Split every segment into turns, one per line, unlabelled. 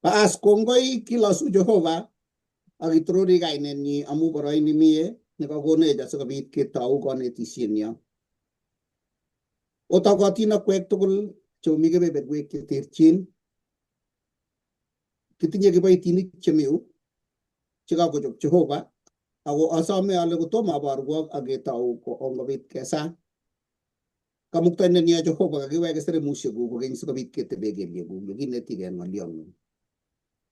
Baas kongoi kilosu Jehova ak kitorori kainenyi amu boroini mie nekakonech asikobit ketou konetisienyo. Otokotin akwek tugul cheomi kebeberwek cheterchin. Kitinye kiboitinik chemiu chekakochob Jehova ako asome ale kotomo aborwok ak ketou ongobit kesa. Kamuktaindenyo Jehova kakiweke seremusiekuk kokeny sikobit ketebe kelyekuk yekinetigei ng'olyong'ung.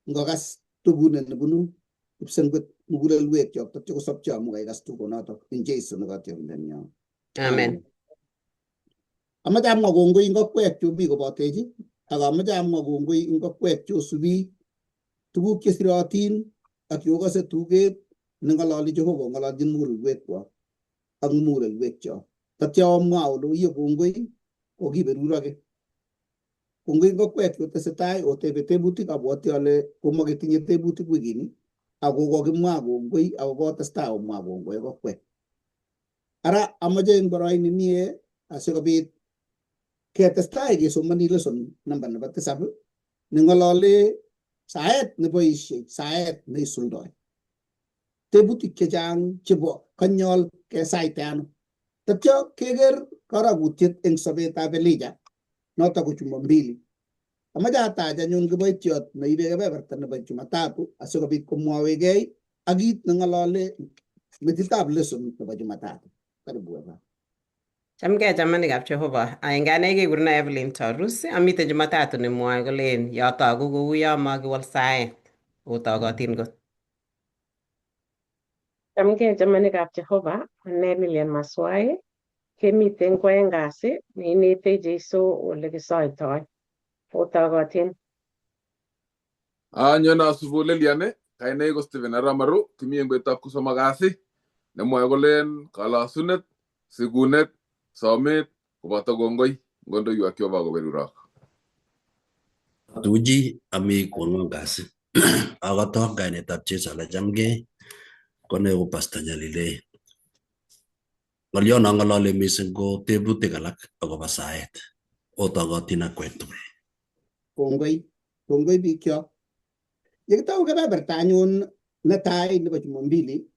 Ngokas tugunet nebunu kipsengwet mugulelwekyok tatyo kosopcho amu kaikas tugonotok eng Jesu ne kotiorindenyo.
Amen.
Amache amwa kongoi eng akwek chomi kobotech ak amache amwa kongoi eng akwek chosubi tuguk chesirotin ak cheokose tuget neng'ololi Jehova kong'ololjin mugulelwekwok ak mugulelwekyok. Tatyo omwa ole uye kongoi kokiberuroke. Kongoi eng akwek chotesetai otebe tebutik abwoti ale komoketinye tebutik wikini ako kokimwa kongoi ako kotestai omwa kongoi ak akwek. Ara amache eng boroini mie asikobit ketestai kesomoni lesson namba nebo tisab neng'olole saet neboisie saet neisuldoi. Tebutik chechang chebo kanyol kesaite ano. Tatyo keker karagutiet eng sobetab Elijah notok ko Jumambili. Amache atach anyun kiboitiot neibe kebeberta nebo Jumatatu asikobit komwawekei ak kit neng'olole metitab lesson nebo Jumatatu. Karibu Eva.
Chamgei chamanikab Jehova. Eng ane kekurena Evelyn Tarus. Amiten Jumatatu nemwoe kolen yotogu kouyo makiwol saet. Otogotin kot.
Chamgei chamanikab Jehova, ane Lilian Maswai, kemiten kwoeng kasi neinetech Jesu ole kisoitoi. Otogotin.
Anyon asubu Lilian, kainaik ko Stephen Aramaru, kimi eng betutab kosomok kasi, nemwoe kolen kalosunet, sikunet, somet, koboto kongoi, ngondoiwak Jehova koberurok.
Tuji ami kwang'wan kasi. Akoto kainetab Jesu ale chamgei kone ko Pastor Nyalilei. Ng'olyon ang'olole mising ko tebutik alak akobo saet. Otogotin akwek tugul.
Kongoi, kongoi bikyok. Yekitou kebeberta anyun netai nebo Jumambili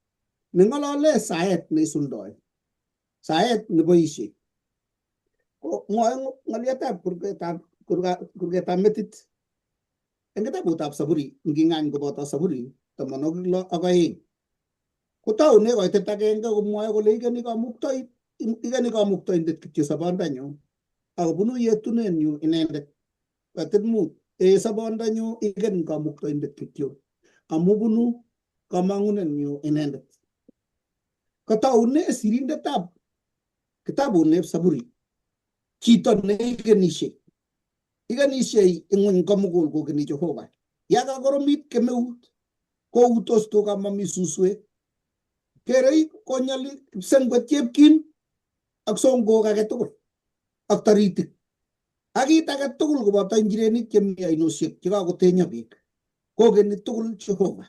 neng'olole saet neisuldoi, saet neboisie. Ko mwoe ng'olyotab kurgetab metit eng kitabutab Saburi nging'any koboto Saburi 62. Kotoune koitet agenge komwoe kole ikeni kamuktaindet kityo sobondanyu akobunu yetunenyu inendet. Koitet 5 ee sobondanyu iken kamuktaindet kityo amu bunu kamang'unenyu inendet. Kotoune sirindetab kitabuneb Saburi chito neikenishei ikenishei ing'weny komugul kokeni Jehova. Ya kakoromit kemeut koutos tuga mami suswek. Kerei konyali kipsengwet chepkim ak songok age tugul ak taritik ak kit age tugul koboto njirenik chemi ainosiek chekakotenyo beek. Kokeni tugul Jehova.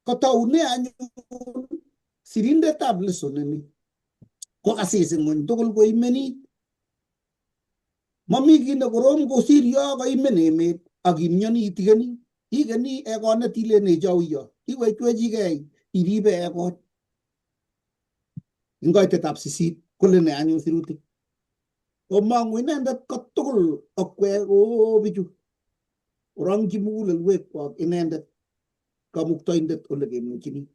Kotoune anyun sirindetab lesson ini kokasis ing'weny tugul koimenit. Mami kiit nekorom kosir yo kaimen emet ak imyoni itikeni. Ikeni ekonet ilen echauyo. Iwechwechigei iribe ekot. Eng koitetab 8 kole ne anyun sirutik. Komong'u inendet kotugul akwek oo bichu. Korongchi mugulelwekwak inendet kamuktaindet ole kemuchini.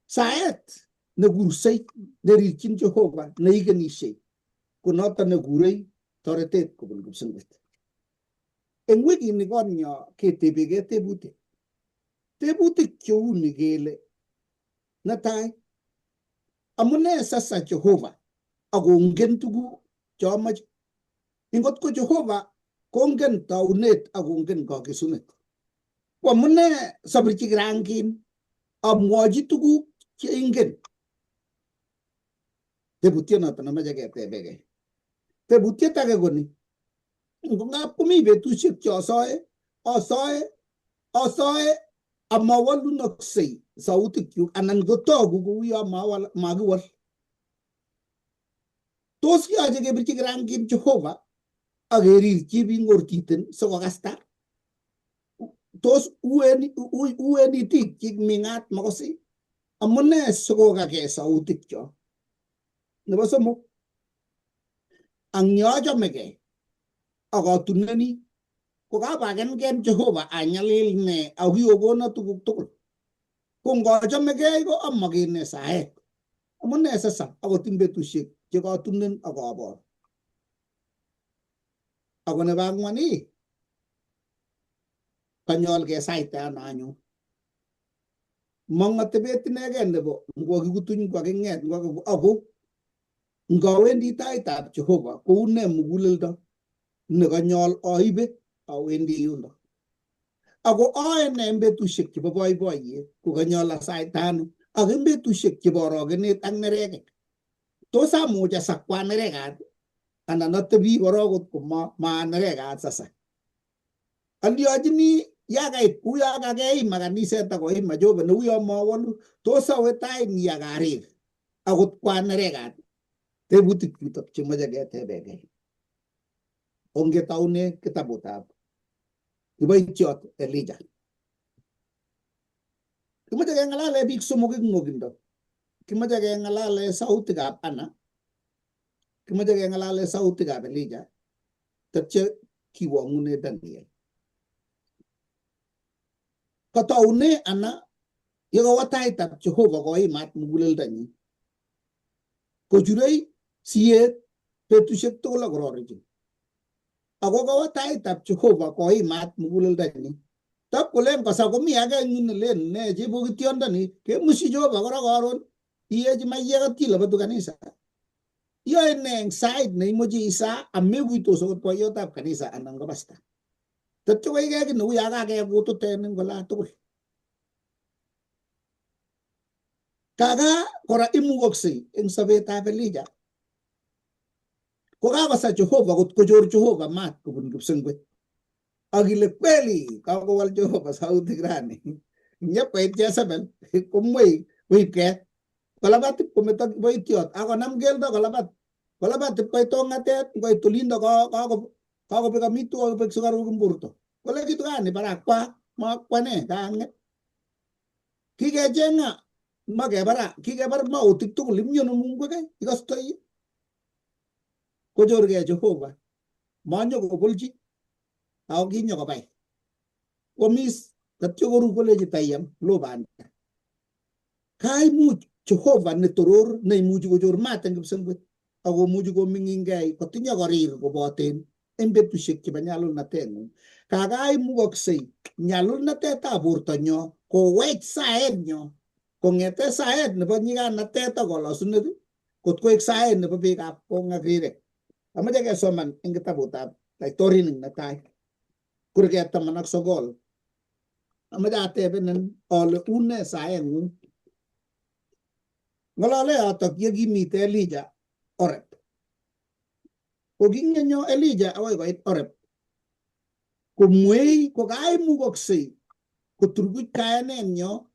Saet nekursei nerirchin Jehova neikenishei ko noto nekurei toretet kobun kipsengwet. Eng wikini konyo ketebekei tebutik. Tebutik cheu ni kele netai, amune sasa Jehova akongen tuguk cheamache? Ingot ko Jehova kongen taunet akongen kakesunet. Ko amune sabirchi kirangin amwochi tuguk cheingen? Tebutiet noto nemache ketebekei. Tebutiet age ko ni, ngap komi betusiek che asoe, asoe, asoe amawolunoksei sautikyuk anan kotogu kouyo makiwol. Tos yoche kebirchi kirangin Jehova Ak kerirchi biik ngortiten sikokasta. Tos uen itik chik ming'at makosi? Amune sikokakee sautik chok? Nebo somok, ang yochomegei ak atuneni kokabakenken Jehova anyalil ne ak kikokono tuguk tugul. Ko ngochomegei ko amakene saet. Amune sasa akot eng betusiek chekatunen ak abor. Ako nebo ang'wan ii, kanyol kesaite ano anyun. Mong atebet inegen nebo ngwakikutuny ngwaking'et ako ngawendi taitab Jehova koune muguleldo nekanyol aibe awendi yundo. Ako ae ne eng betusiek chebo boiboiyet kokanyol asaita ano ak eng betusiek chebo orogenet ak nerekek. Tos amuch asakwa nerekat anan atebi korok kot ko ma nerekat sasa. Alyochini yakait uyo kakeima kaniset akoima Jehova neuyo mawolu tos awe tait yi akarir akot kwa nerekat. Tebutik chutok chemoche ketebekei. Ongetoune kitabutab kiboitiot Elijah. Kimoche keng'alale biik somok eng ng'okindo. Kimoche keng'alale sautikab Anna, kimoche keng'alale sautikab Elijah, tatya kiwong'une Daniel. Kataune Anna yekawo taitab Jehova koimat muguleldonyi. Kochurei siyet betusiek tugul ak kororichin. Ako kawo taitab Jehova koimat muguleldonyi. Tab kolen kosa komi age eng yu nelen ne chebokityondoni kemushi Jehova kora karon iyechi maiyek ak kilobatu kanisa. Iyoe ne eng sait neimoche isaa amekuitos akot boiyotab kanisa anan ko pasta. Tatyo koige kiy neu ya kakekututen eng olatugul. Kaka kora imukoksei eng sobetab Elijah. Kokakosa Jehova kot kochor Jehova mat kobun kipsengwet. Ak ile kweli kakowal Jehova sautik rani. Nyepkoit Jezebel komwei koib ket. Kolabat ipkometo kiboitiot akonam keldo kolabat. Kolabat ipkoit ong'atet ngoit olindo kakobek amitwogik bek sukaruk eng borto. Kole kitu gani barakwa makwane kang'et. Kikecheng'a makebara kikebar mautik tugul imyono mungwekei ikostoi kochorgei Jehova manyo kobolchi ako kinyo kobai komis tatyo koru kolechi taiyam lo banda. Kaimuch Jehova netoror neimuchi kochor mat eng kipsengwet akomuchi koming'inkei kotinye korir koboten eng betusiek chebo nyalulnateng'ung. Kakaimukoksei nyalulnatetab bortonyo kowech saetnyo kong'ete saet nebo nyiganatet ak kolosunet kot koek saet nebo beekab kong ak rirek. Amoche kesoman eng kitabutab Laitorinik netai kurget 19. Amoche atebenen ale une saeng'ung. Ng'olole yotok yekimite Elijah Oreb. Kokingenyo Elijah akoi koit Oreb. Komwei kokaimukoksei koturguch kayanenyo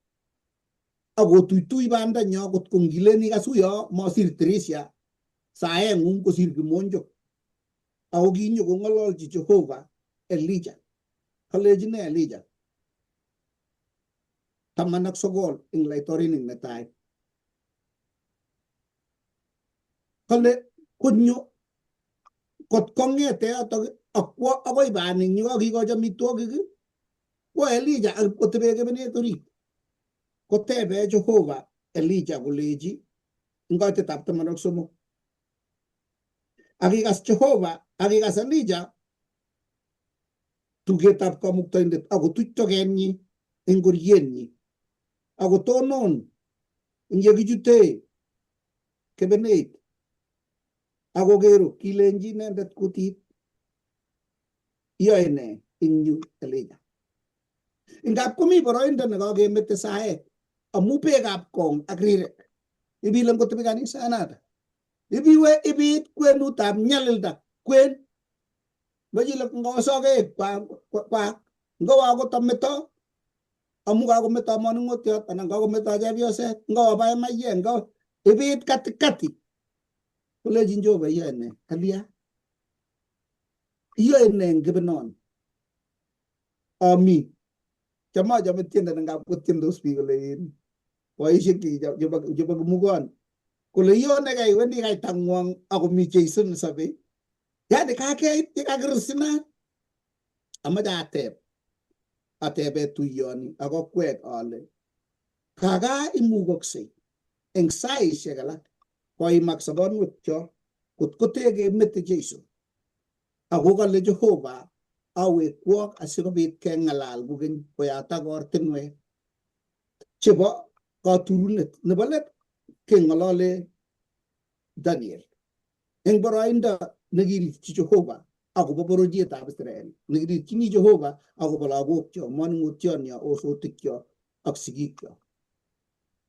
ak kotuitui bandanyo kot ko ngilen ikas uyo mosir tirisha saeng'ung kosir kimonjok. Ako kinyo kong'ololchi Jehova Elijah. Kalechi ne Elijah? 19 eng Laitorinik netai. Kale konyo kot kong'ete yotok akwo akoi banik nyekakikochi amitwogik kwo Elijah ak kotebe kebenet orit. Kotebe Jehova Elijah kolechi eng koitetab 13. Akikas Jehova akikas Elijah tugetab kamuktaindet akotuch tokenyi eng ngorienyi akotonon eng yekichute kebenet akokeru kilenji inendet kutit iyoe ne eng yu Elijah. Ingap komi boroindo nekakemete saet amu beekab kong ak rirek ibile ngotebi kanisanata ibiwe ibiit kwenutab nyalilda kwen machile ngosokek kwa ngowa akot ameto amu kakometo manung'otiot anan kakometo chepyoset ngowa bae maiyek ngo ibiit katikati kolechin Jehova iyoe ne kalya. Iyoe ne eng kebenon? Ami. Cham achame tiendo ne ngap kotiendos biik kole boisiek chebo kimugon kole iyone kai wendi kaitang'wong akomi Jesu nesobei. Yani kakeit yekakirusinat. Amache ateb atebe tuyoni ak okwek ale kaka imukoksei eng saishek alak koimak sobonwekchok kot kotekemete Jesu ako kale Jehova awekwok asikobit keng'alal kokeny koyatak ortinwek chebo katurunet. Nebo let keng'olole Daniel eng boroindo nekirikyi Jehova akobo bororietab Israel, nekirikchini Jehova akobo lagokchok, manung'otionyo, osotikchok ak sigikyok.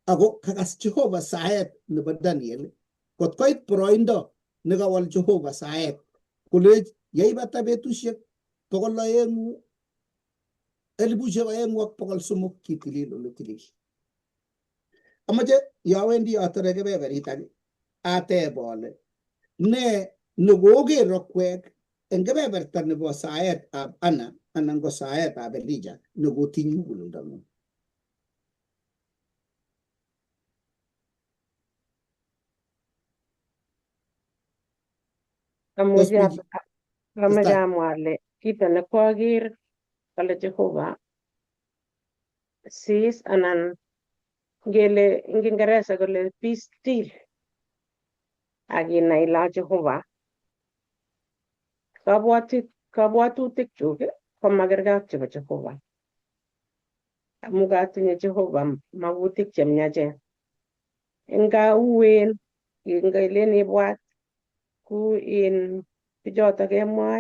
Ako kakas Jehova saet nebo Daniel kot koit boroindo nekawal Jehova saet kolech yeibata betusiek 2,300 kitilil ole tilil. Amache yowendi atore kebeberit ake ateb ale ne nekoker okwek eng kebeberta nebo saetab Anna anan ko saetab Elijah nekotiny muguleldong'ung.
Amuche amwa ale kito nekwaker kale Jehova sis anan ngele eng Kiingereza kole be still ak inai ile a Jehova. Kabwatutik chuk komakerkei ak chebo Jehova. Amu katinye Jehova makutik chemiachen. Nga uwen ngelen ibwat ku in bichoto kemwa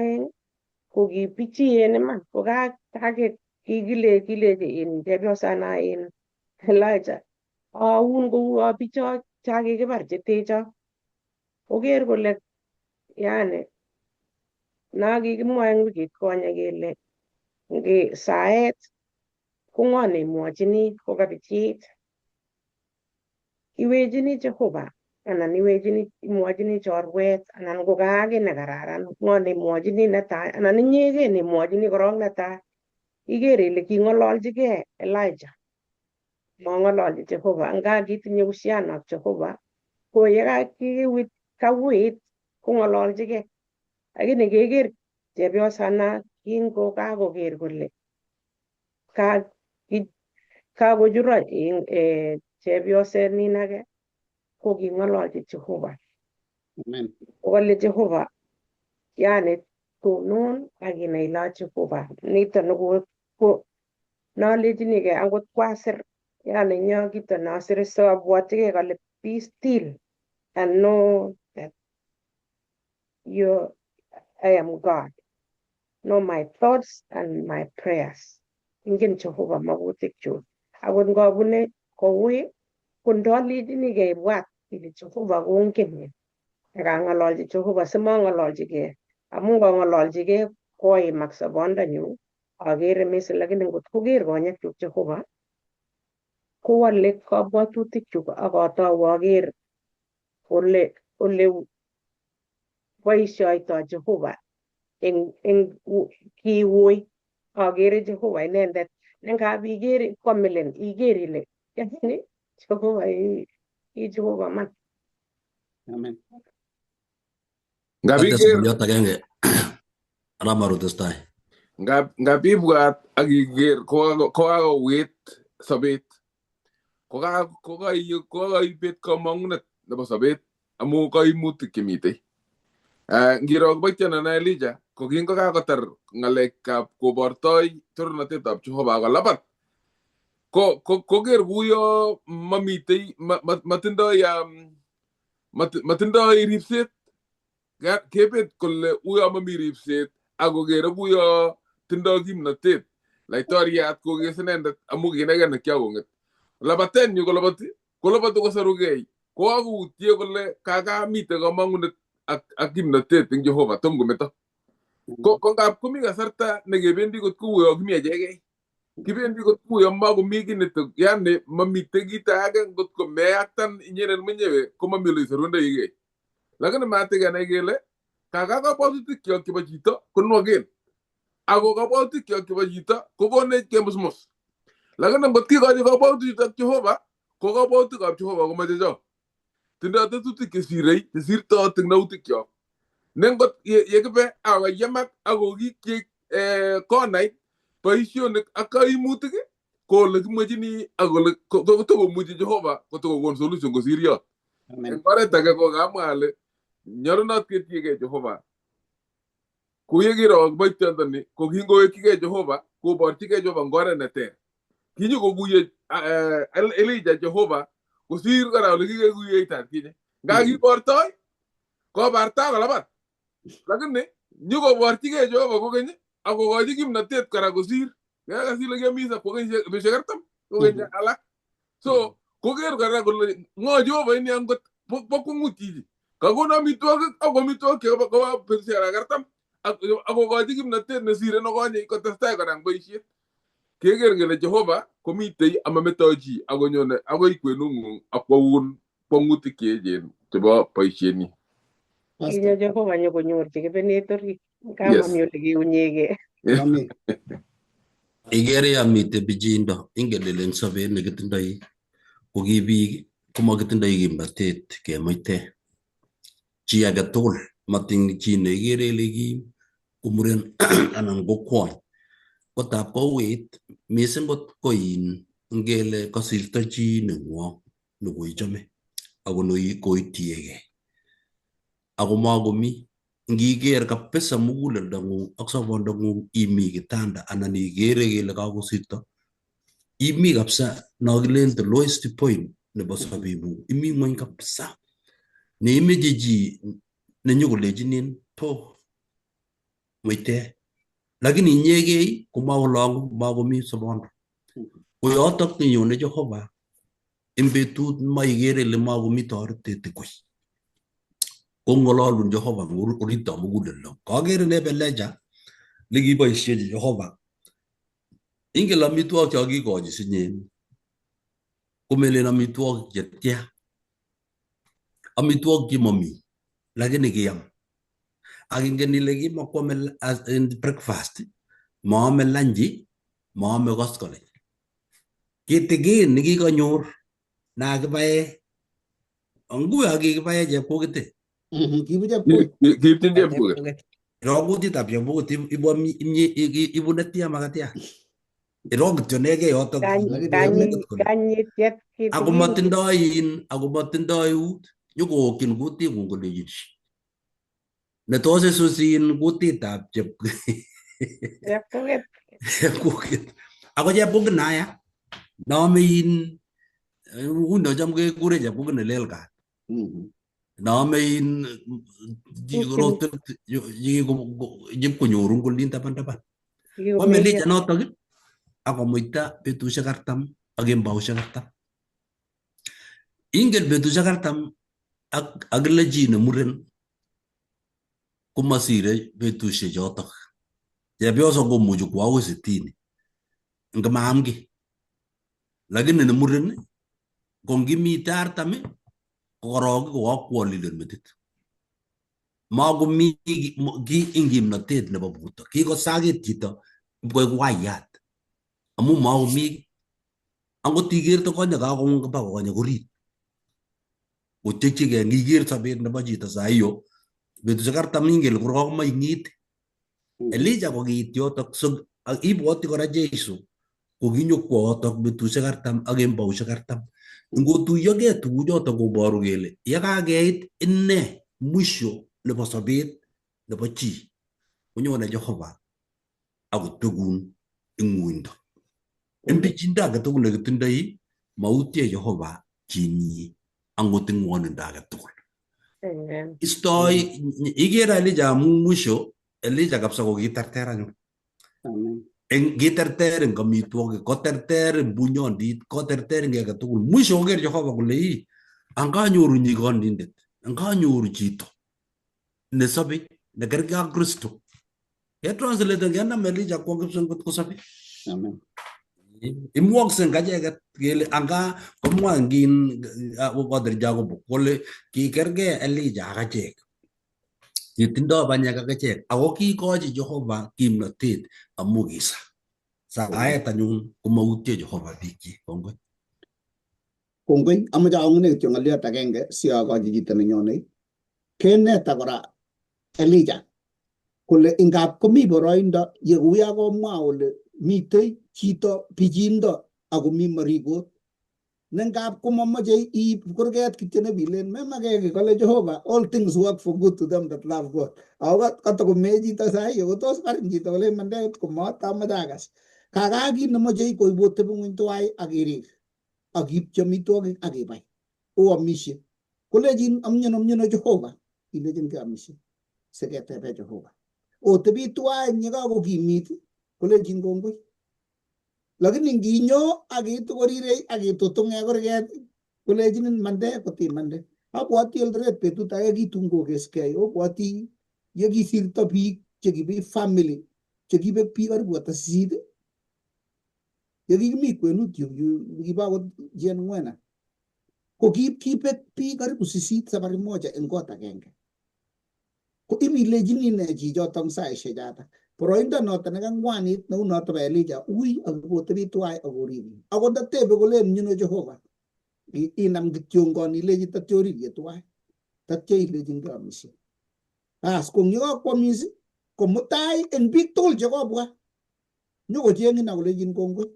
ko kipichien iman ko kikile kilechi in chepyosana in Elijah aun kou bicho cha kikibar chetecho koker kole yani na kikimwa eng wikit konye kele ngi saet ko ng'o neimwochini kokapichit iwechini Jehova anan iwechini imwochini chorwet anan ko kakiy nekararan ng'o neimwochini netai anan inyegei neimwochini korok netai iker ile king'ololchigei Elijah mong'ololchi Jehova nga kitinye uhusiano ak Jehova ko yekakiwit kawit kong'ololchigei lakini keker chepyosana kingokakoker kole kakochuro chepyoset nin ake ko king'ololchi Jehova.
Amen.
Kole Jehova yani tonon ak inai ile a Jehova niton ko nolechinigei akot kwasir yani nyo kito nosire so abwotigei kole be still and know that you I am God. Know my thoughts and my prayers. Ingen Jehova makutik chuk. Akot ngobune koui ko ndolechinigei ibwat ile Jehova kongen ak ang'ololchi Jehova simong'ololchigei amu ngong'ololchigei koimak sobondonyu akere mising lakini ngot koker konyekchuk Jehova kowole kabwatutikchuk ak atou aker ole boisioito Jehova eng kiwui akere Jehova inendet nengap iker kwamilin iker ile yani Jehova i Jehova man.
Amen.
Ngap
Ates
iker
ngoliot agenge Aramaru testai.
Ngap ibwat ak iker kokakowit sobet kokaibet komong'unet nebo sobet amu kaimutik chemitei. Ngiro kiboitiono Elijah ko kingokakotar ng'alekab kobortoi torornatetab Jehova akolabat ko koker kuyo mamitei matindoi matindoi ripset kebet kole uyo mami ripset akokere kuyo tindoi kimnatet laitoriat kokes inendet amu kineken nekiakong'et labatenyu koloboti koloboti kosarugei kokakoutye kole kakamite komong'unet ak kimnatet eng Jehova tom kometo ko ngap komi kasarta nekebendi kot kouyo kimi achegei kibendi kot kouyo makomi kiy neto yani mamite kito age ngot ko meaktan inyendet mwenyewe komami ole isorundoigei lakini matikenai kele Kaka kabwatutik kyok chebo chito konwoken. Ako kabwatutik kyok chebo chito kokonech kemusmus. Lakini ngot kikochi kabwatutik chutok Jehova, ko kabwatutikab Jehova komoche cho. Tindoi tetutik chesirei chesirtoi tingnautik kyok. Ne ngot yekibe akoyemak akokikyech konait boisionik ak kaimutik ko ole kimwechini ak ole kotokomuchi Jehova kotokokon solution kosir yot.
Amen.
Eng oret age ko kamwa ale nyolunot ketiegei Jehova. Kou yekiro kiboitiondoni ko kingowekchigei Jehova koborchigei Jehova eng oret neter. Kinyokoguiyo Elijah Jehova kosir kora ole kikekuiyoita atkinye. Nga kibortoi kobarta kolabat. Lakini nyokoborchigei Jehova kokeny akokochi kimnatet kora kosir. Kakas ile kiamis ak kwa kenyisiek betusiek 40 kokeny alak. So koker kora kole ng'o Jehova ini angot bo kwong'ut chichi. Kakon amitwogik ak amitwogik chebo koba betusiek alak 40 akokochi kimnatet nesire nekonye kotestai kora eng boisiet. Keker kele Jehova komitei amametoi chi akonyone akoi kwenung'ung ak kwoun kwong'utik cheechen chebo boisienyi.
Pastor.
Kinyo Jehova nyokonyorchi kebenet orit. Nga mami ole kiunyegei.
Amen.
Ikere ya mitei pichiindo, ingen ile eng sobet nekitindoi ko ki biik komakitindoi kimnatet kemuite. Chi age tugul, matin chi neikere ile kim ko muren anan ko kwony. Kotab kouit mising kot ko in ngele kasirto chi nengwong nekoichome ako koitiegei ako makomi ngiker kabisa muguleldongung ak sobondongung imi kitanda anan ikere kele kakosirto imi kabisa nokilen the lowest point nebo sobengung imi ngwony kabisa neimeche chi nenyokolechinin po muite lakini inyegei komakolongu makomi sobondo ko yotok nenyone Jehova eng betut maikere ile makomi toretet koi kong'ololun Jehova eng oritab muguleldo. Kakere ne Elijah nekiboisiechi Jehova. Ingen amitwogik cho kikochi sinyen komelen amitwogik chetia amitwogik chemomi lakini kiam ak ingen ile kimakwame in breakfast maame lunch maame koskoleng kitikin nekikanyor nakibae nguyo kikibae chepkokite.
Kiibu chepkoit.
Kiipchin chepkuket.
Iro kutitab chepkokit ibu ibu netia makatia iro kityo nekei yotok.
Kanyitiet
ako
kitikin.
Matindoi in ako matindoi ut nyokowokyin kuting'ung kolechin netos isusin kutitab
Chepkuket.
chepkokit ako chepkokit naya noome in uno cham kekure chepkokit nelel kat noome in chipkonyorun kolin taban taban kwam Elijah notok akomuita betusiek 40 ak kembousiek 40. Ingen betusiek 40 ak kila chi ne muren komasire betusiek chotok. Chepyoso komuchi kwo akoi 60 ngamaam kiy. Lakini ne muren ko ngimite 40 ko korok ko kakwolilen metit. Makomi ki eng kimnatet nebo borto. Kikosakit chito koek wayat amu makomi angot ikerte konyek kakong'ung koba konyek orit. Kochekchigei ngiker sobet nebo chito saa hiyo betusiek 40 ingen ile korok ing'it. Elijah ko kiit yotok so ibwoti kora Jesu kokinyokwo yotok betusiek 40 ak kembousiek 40. Ngotuyokei tuguchotok koboru kele yekakeit ine mwisho nebo sobet nebo chi konyone Jehova akotekun eng uindo. Eng pichiindo age tugul nekitindoi mautie Jehova chinyi angot eng ngwonindo age tugul.
Amen.
Istoi ikere Elijah amu mwisho Elijah kabisa ko kiterter anyun.
Amen.
Eng kiterter eng amitwogik, koterter eng bunyondit, koterter eng kiy age tugul. Mwisho koker Jehova kole ii anganyoru nyigonindet, anganyoru chito nesobe nekerkei ak Kristo. Ketranslate kenam Elijah kwo kipsongot kosobe.
Amen.
Imwokse eng acheket kele anga komwa ngin Padre Jacobo kole kikerkei Elijah ak achek. Kitindoi banyek akichek ako kiikochi Jehova kimnotet amu kisa. Saet anyun komautye Jehova biikchik. Kongoi.
Kongoi, amoche aong'une kityo ng'olyot agenge si akochi chito nenyone. Keneta kora Elijah kole ingap komi boroindo ye kuya komwa kole mitei chito pichindo akomi marikot ne ngap komamoche iib kurget kityo nebilen memake kiy kole Jehova all things work for good to them that love God. Ako katakomee chito sai kotos barin chito kole mande komatamoche akas. Kakaa kit nemoche koibu otebing'weny tuwai ak irir ak iipchi amitwogik ak ibai. Oamishe. Kolechin amnyono mnyono Jehova ilechin keamishe siketebe Jehova. Otebi tuwai eng yekakokimit kolechin kongoi. Lakini nginyo ak iitu korirei ak itutunge kurget kolechinin mande kotimande. Abwati Eldoret betut age kitun kokeskei obwati yekisirto biik chekibi family chekibek biik karibu ata sisit yekikimi kwenut yu kibo akot Jane Ngwena ko kibek biik karibu sisit safari moja eng kot agenge. Ko ibilechini ne chichoton saishek choton. Boroindo noton nekangwanit neu noton bo Elijah ui ak otebi tuwai ak oribin. Akot ndatebe kolen mnyeno Jehova inam kityongon ilechi tatyo oribye tuwai. Tatyo ilechin keomishe. Bas ko ngikakwamis ko mutai eng biik tugul chekobwa nyokocheng'in akolechin kongoi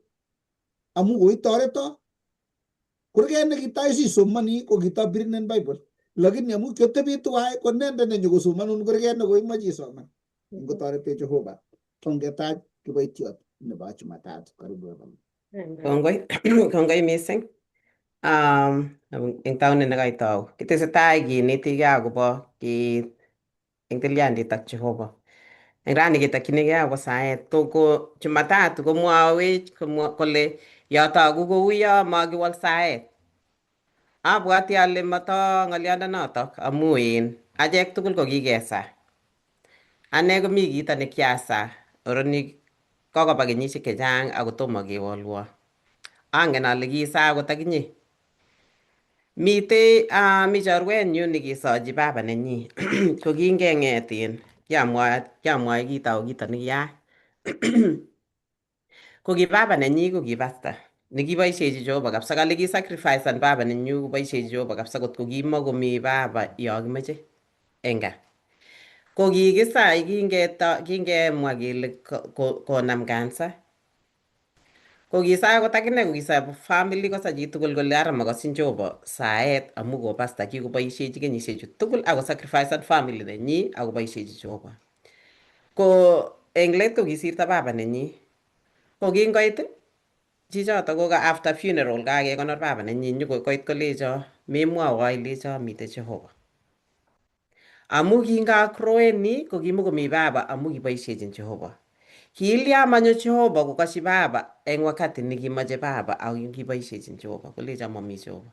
amu koitoreto kurget nekitai sisomoni ko kitobirinen Bible lakini amu kiotebi tuwai ko inendet nenyokosomanun kurget nekoimoche isoman ngotoretech Jehova ongetach kiboitiot nebo Jumatatu karibu Evelyn.
Kongoi, kongoi mising. Eng taonit nekaitou kitesetai kinetigei akobo kit eng tilyandit ak Jehova. Eng rani ketokchinigei akobo saet ko Jumatatu komwawech kole yotogu kouyo makiwol saet. Abwati ale mato ng'oliondonotok amu in achek tugul ko kikesaa. Ane komi kito nekiasaa oroni kokoba kenyisiek chechang ako tomo kewolwo. Angen ale kisaa akot akinye. Mitei mi chorwenyu nekisochi baba nenyi ko kingeng'et in kiamwoi kito ako kito nekiyaak. Ko ki baba nenyi ko ki pastor nekiboishechi Jehova kabisa kale kisacrificean baba nenyu koboishechi Jehova kabisa kotko kimakomi baba yo kimoche eng gaa. Ko kikisai kingemwa kele konam cancer. Ko kisaa akot akine ko kisaa family kosa chitugul kole ara makosyin Jehova saet amu ko pastor kikoboishechi kenyishechu tugul ako sacrificean family nenyi akoboishechi Jehova. Ko eng let ko kisirto baba nenyi. Ko kingoit chichoto ko ka after funeral kakekonor baba nenyi nyokoit kolecho memwowo ilecho mitei Jehova. Amu kingagroweni ko kimakomi baba amu kiboishechin Jehova. Kiilya manyo Jehova kokoshi baba eng wakati nekimoche baba ako kiboishechin Jehova kolecho mami Jehova.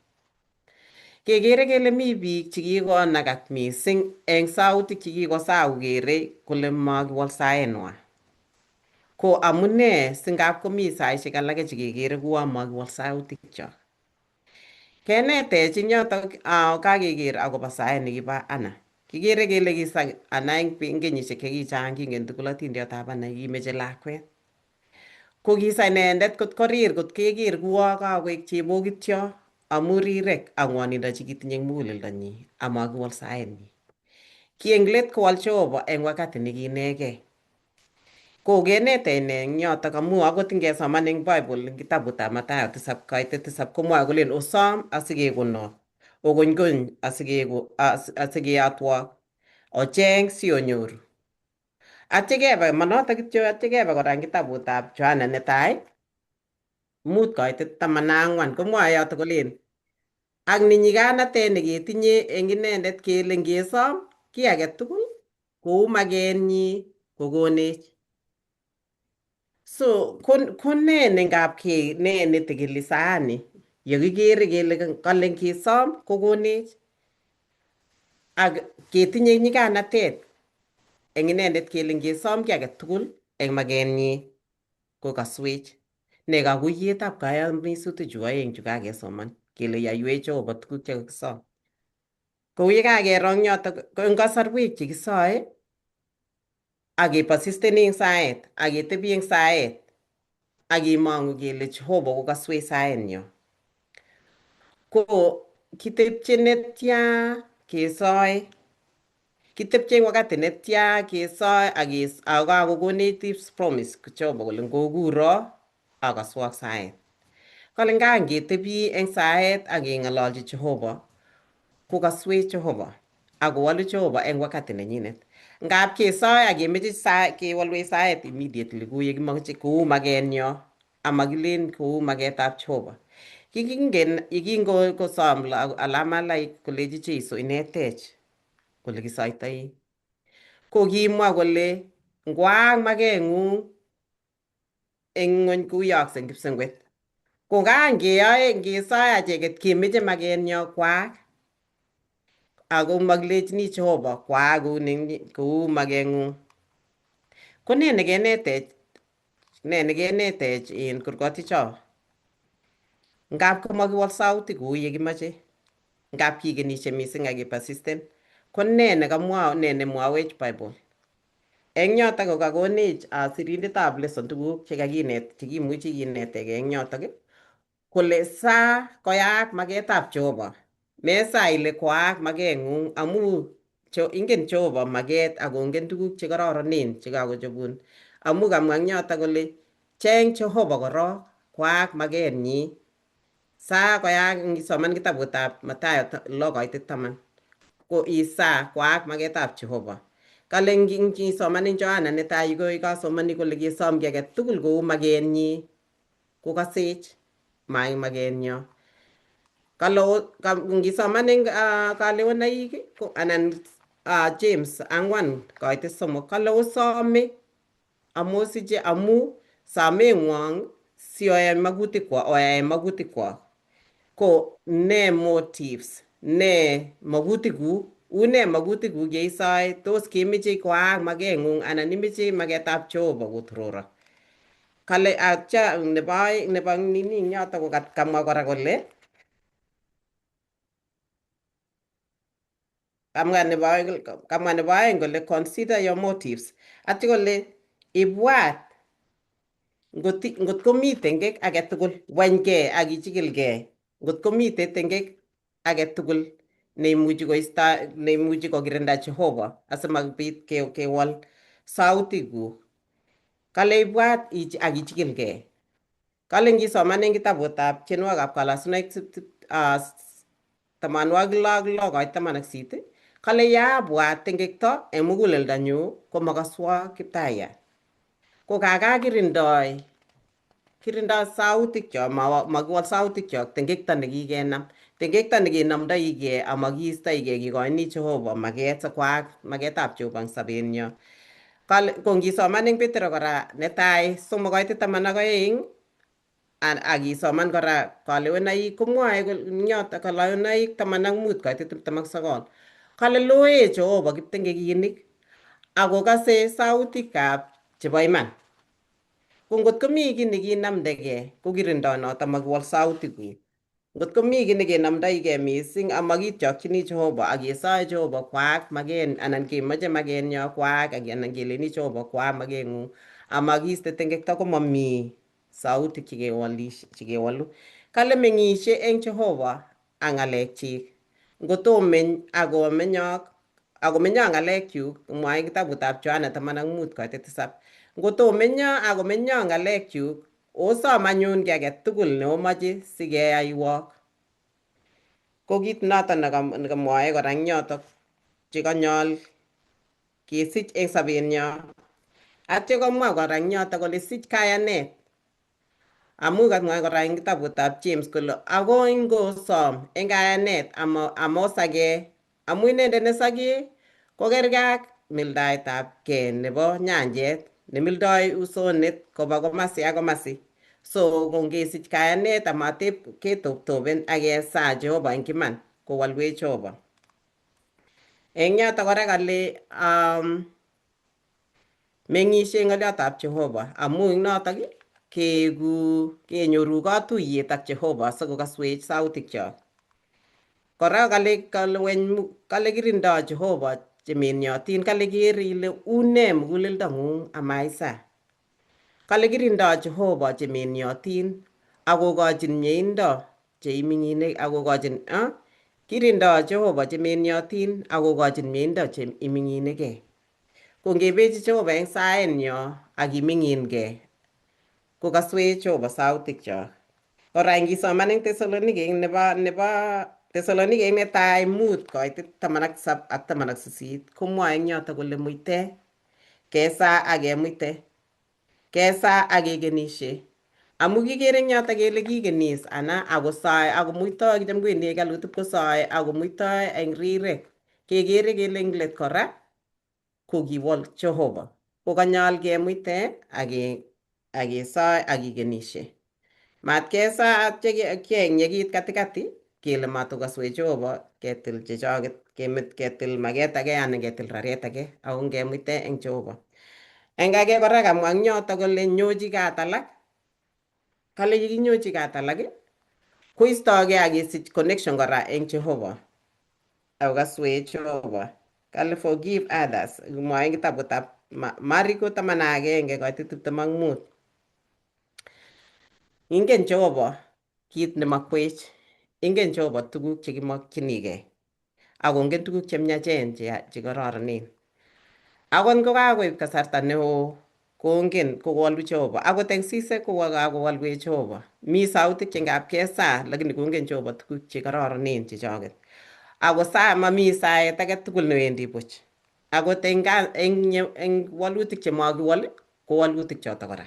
Kekere kele mi biik chekikonakak mising eng sautik chekikosaa kokere kole makiwol saenwa. Ko amune singap komi saishek alake chekekere kuo makiwol sautikchok. Kenetech eng yotok kakeker akobo saet nekibo Anna. Kikere kele kisa Anna eng kenyisiek chekichang kingen tugul atindiotab Anna kimeche lakwet. Ko kisa inendet kot korir kot keker kuo kakoek chebokityo amu rirek ak ng'wonindo chekitinye eng muguleldonyi amakiwol saetnyi. Ki eng let kowal Jehova eng wakati nekiinegei. Kokenetech ne eng yotok amu akot ngesoman eng Bible eng kitabutab Mathayo tisab kaitet tisab komwoe kolen osom asikekonok, okonykony asikeyotwok, ocheng sionyoru. Atya kebe manotok kityo atya kebe kora eng kitabutab Yohana netai mut kaitet 14 komwoe yotok kolen ak ni nyiganatet neketinye eng inendet kele ngesom kiy age tugul kou makenyi kokonech. So ko ne nengap ke ne netekeli saani yekikere kele kale ngesom kokonech ak ketinye nyiganatet eng inendet kele ngesom kiy age tugul eng makenyi kokaswech. Ne kakuiyetab kayamisutik chu aeng chu kakesoman kele yaiwech Jehova tuguk chekakisom. Kou ye kakero eng yotok ko eng kasarwek che kisoe ak kepersisteni eng saet ak ketebi eng saet ak kemongu kele Jehova kokaswech saenyo. Ko kitepche netya kesoe, kitepche eng wakati netya kesoe ak kakokonech this promise Jehova kole ngokuro akaswok saet. Kale ngangetebi eng saet ak keng'ololchi Jehova kokaswech Jehova ak kowalu Jehova eng wakati nenyinet. Ngap kesoe ak kemeche kewalwech saet immediately kou yekimoche kou makenyo amakilen kou maketab Jehova. Kikingen yekingosom alamalaik kolechi Jesu inetech kole kisoitoi. Ko kimwa kole ngwaak makeng'ung eng ng'ony kou yookse eng kipsengwet. Ko kangeyoe ngesoe acheket kemeche makenyo kwaak ako makilechini Jehova kwaak kou kou makeng'ung. Ko ne nekenetech ne nekenetech en kurgoticho? Ngap komakiwol sautik kou yekimoche, ngap kikenishe mising ak kepersisten, ko ne nekamwa ne nemwowech Bible? Eng yotok ko kakonech sirindetab lesson tuguk chekakinet chekimuchi kinetegei eng yotok kole saa koyaak maketab Jehova. Mesaa ile koaak makeng'ung amu ingen Jehova maket akongen tuguk chekororonen chekakochobun. Amu kamwa eng yotok kole cheng Jehova korok koaak makenyi. Saa koyaak ngisoman kitabutab Mathayo 6:10 ko isaa koaak maketab Jehova. Kale ngisoman eng Yohana netai ko kasomani kole kesom kiy age tugul kou makenyi kokasech ma eng makenyo. Kale ngisoman eng kalewenaik anan James 4:3 kale osome amosiche amu sameng'wong sioyai makutikwok oyae makutikwok. Ko ne motives, ne makutikuk, une makutikuk yeisoe, tos kemeche koaak makeng'ung anan imeche maketab Jehova kotororok. Kale atya nebo aeng nebo nini eng yotok ko kamwa kora kole kamwa nebo aeng kole consider your motives. Atya kole ibwat ngot komi tengek age tugul wanygei ak ichikilgei ngot komite tengek age tugul neimuchi koista neimuchi kokirinda Jehova asimabit kewal sautikuk. Kale ibwat ak ichikilgei. Kale ngisoman eng kitabutab tienwogikab kalasunoik 66:18 kale yaabwat tengekto eng muguleldonyu komakaswo Kiptayat. Ko kaka kirindoi sautikchok makiwol sautikchok tengekto nekikenam. Tengekto nekenomdoigei amakiistoigei kikoini Jehova maket sikwaak maketab Jehova eng sobenyo. Kale ko ngisoman eng Petero kora netai 3:12 ak isoman kora kalewenaik komwoe eng yotok kalewenaik 15:29 kale loe Jehova kiptengekinik akokase sautikab chebo iman. Ko ngot komi kiy nekinamdegei ko kirindo noto makiwol sautikuk. Ngot komi kiy nekenomdoigei mising amakityokchini Jehova ak kesoe Jehova kwaak maken anan kemoche makenyo kwaak anan keleni Jehova kwaak makeng'ung amakiste tengekto komami sautik chekewolu. Kale meng'ishe eng Jehova ak ng'alekchik. Ngotomeny akomenyok akomenyo ng'alekyuk mwae eng kitabutab Yohana 15:7. Ngotomenyo akomenyo ng'alekyuk osom anyun kiy age tugul neomoche sikeyaiwok. Ko kit noto nekamwoe kora eng yotok chekanyol kesich eng sobenyo. Atya komwa kora eng yotok kole sich kayanet. Amu kamwa kora eng kitabutab James kole akoi ngosom eng kayanet amosakee amu inendet nesakee kokerkei ak mildaetab kei nebo nyanjet nemildoi usonet koba komasi ak komasi. So ko ngesich kayanet amatep ketoptopen ak kesaa Jehova eng iman kowolwech Jehova. Eng yotok kora kale meng'ishe ng'olyotab Jehova amu eng notok keeku kenyoru katuiyet ak Jehova sikokaswech sautikchok. Kora kale kaleweny kale kirindo Jehova chemenyotin kale ker ile une muguleldo ng'ung amaisa. Kale kirindo Jehova chemenyotin akokochin mieindo cheiming'ine akokochin kirindo Jehova chemenyotin akokochin mieindo cheiming'inegei. Ko ngebechi Jehova eng saenyo ak iming'inkei kokaswech Jehova sautikchok. Kora ngisoman eng Tesalonikek nebo Tesalonikek netai 5 koitit 17 ak 18 komwoe eng yoto kole muite kesaa ak kemuite kesaa ak kekenishe amu kikere eng yoto kele kikenis ana akosae akomuitoi kicham kwendi hekalut ipkosae akomuitoi eng rirek kekere kele eng let kora kokiwol Jehova kokanyol kemuite ak kesoe ak kekenishe mat kesaa atya kenyekit katikati kele matokaswech Jehova ketil chechoket kemit ketil maket age anan ketil raret age ako ngemuite eng Jehova. Eng age kora kamwa eng yoto kole nyochi kat alak kale yekinyochi kat alak koistogei ak kesich connection kora eng Jehova akokaswech Jehova. Kale forgive others mwae eng kitabutab Mariko 11 koitit 25. Ingen Jehova kit nemakwech, ingen Jehova tuguk chekimokchinigei akongen tuguk chemiachen chekororonen. Akot ngokakoib kasarta neo kongen kowolu Jehova. Akot eng sisek kokakowolwech Jehova. Mi sautik che ngap kesaa lakini kongen Jehova tuguk chekororonen chechoket. Ako saa mami saet age tugul newendi buch. Akot eng walutik chemakiwol ko walutik choto kora.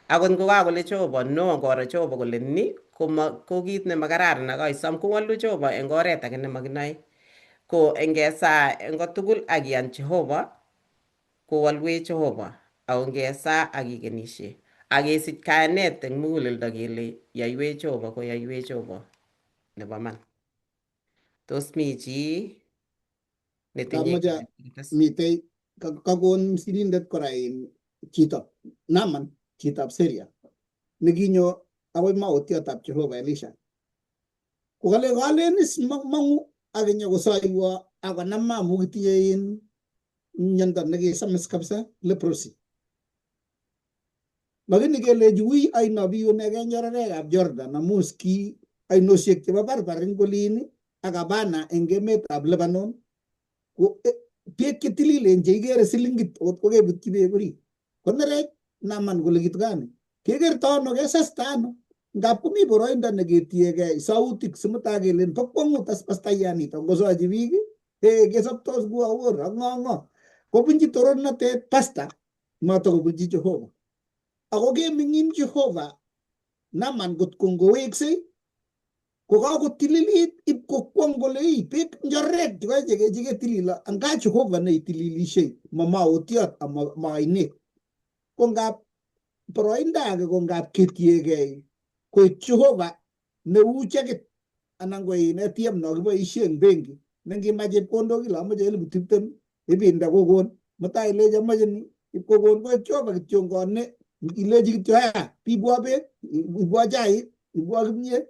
Akot ngokakole Jehova no koro Jehova kole ni koma ko kit nemakararan ak aisom kowolu Jehova eng oret age nemakinoe. Ko ngesaa eng kotugul ak iyan Jehova kowolwech Jehova ako ngesaa ak ikenishe ak kesich kayanet eng muguleldo kele yoiwech Jehova koyoiwech Jehova nebo man. Tos mi chi netinye
Kamoche mitei kakon sirindet kora in chito Naaman chitab Syria nekinyo akoi maotiotab Jehova Elisha. Kokale kalen is mang'u ak inyokosoiwo akonama amu kitinye in miondo nekisamis kabisa leprosy. Lakini kelechi ui aino biunegei njororekab Jordan amu ki ainosiek chebo Barbar eng olin ak Abana eng emetab Lebanon ko beek chetililen cheikere silingit okot kokebutyi beek orit. Konerech Naaman kole kitu gani? Kekerto ano kesesta ano? Ngap komi boroindo neketiegei sautik simutai kelen bo kwongut as pastayanito ngosochi biik kesobtos ku awor ak ng'o ng'o. Kobunchi torornatet pasta matokobunchi Jehova. Ako keming'in Jehova Naaman kot ko ngoweksei kokakotililit ipkokwong kole ii beek njorek chiketililo anga Jehova neitililishei ma maotiot ama ma ainet. Ko ngap boroindo age ko ngap ketiegei koik Jehova neu chekit anan ko in ATM no kiboisie eng benki ne ngimach chepkondok ile amoche 20,000 ibinde kokon mutai ilechi amoche ni ipkokon koik Jehova kityongon ne ilechi kityo haya ibwa beek ibwa chaik ibwa kimyet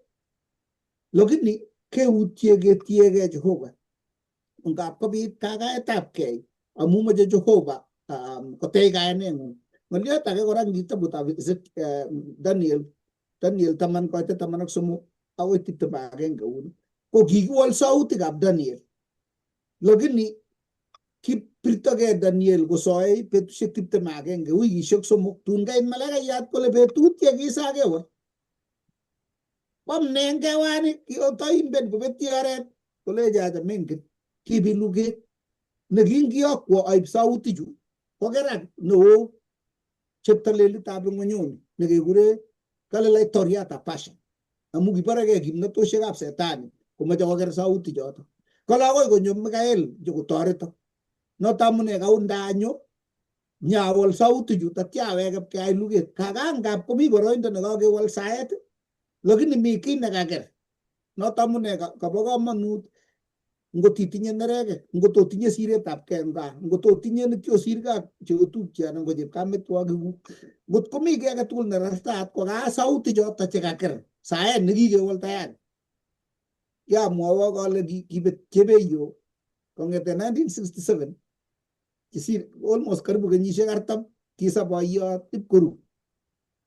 lakini keutye ketiegei Jehova ngap kobit kakaetabkei amu moche Jehova kotech kayaneng'ung. Ng'oliot age kora eng kitabutab Daniel 10 koitit 13 akoi 21 uni ko kikiwol sautikab Daniel lakini kipirtogei Daniel kosoe betusiek 21 wikisiek 3 tun kait malaikayat kole betut yekisaa kewol kwam ne kewani kiotoimben kobetyi oret kolechi acha mengen kibi luget nekingiyokwo aib sautichu kokerak neo cheptalelitab ng'wenyuni nekekure kale laitoriatab Pasha amu kiborekei kimnatosiekab setani komoche koker sauti choto kole akoi konyo Mikael nyokotoreto noto amune kaunda anyo nyawol sautichu tatya aweke pkeai luget kaka ngap komi boroindo nekakewol saet lakini mi kiy nekaker noto amune kobo komonut ngot itinye nerekek ngot otinye siretab kei eng gaa ngot otinye netiosir gaa cheotupche anan ko chepkametwokikuk ngot komi kiy agetugul nerartaat kokaa sauti choto chekaker saet nekikewol tayari. Kiamwowok ale kibet chebeyo kong'ete 1967 kisir almost karibu kenyisiek 40 kisop boiyot ipkoru.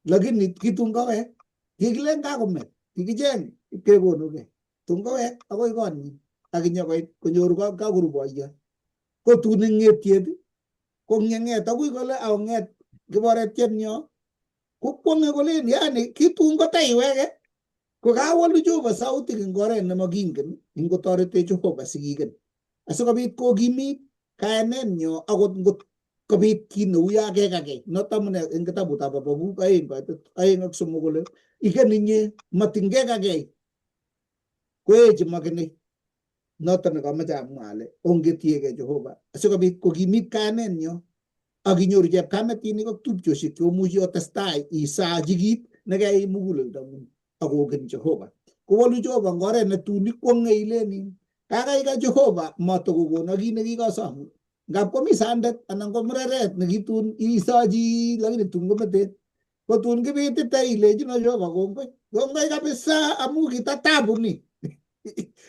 Lakini kitun kowek kikilen kakome kikicheng ipkekonukei tun kowek akoi konyin ak inyokoit konyoru kakoru boiyot. Ko tun eng ng'etiet ko ng'eng'et akui kole akong'et kiboret nyo kokwong'e kolen yani kitun kotaiweke ko kawolu Jehova sautik eng oret nemakingen ingotoretech Jehova sikiken asikobit kokimit kayanenyo akot ngot kobit kit neu ya kekakei. Noto amune eng kitabutab Habakuk 2:2 ak 3 kole igen inye matingekakei koeche makinei. Noto nekamoche amwa ale ongetiegei Jehova asikobit kokimit kayanenyo ak inyoru chepkametinik ak tupchosiek cheomuchi otestai isachi kit nekeyai muguleldong'ung akoken Jehova. Kowolu Jehova eng oret netun ikwong'e ilen kakaikai Jehova matokokono kit nekikosom. Ngap komi sandet anan ko mureret nekitun isochi lakini tun kometet. Ko tun kibitite ilechino Jehova kongoi. Kongoi kabisa amu kitatabu ni.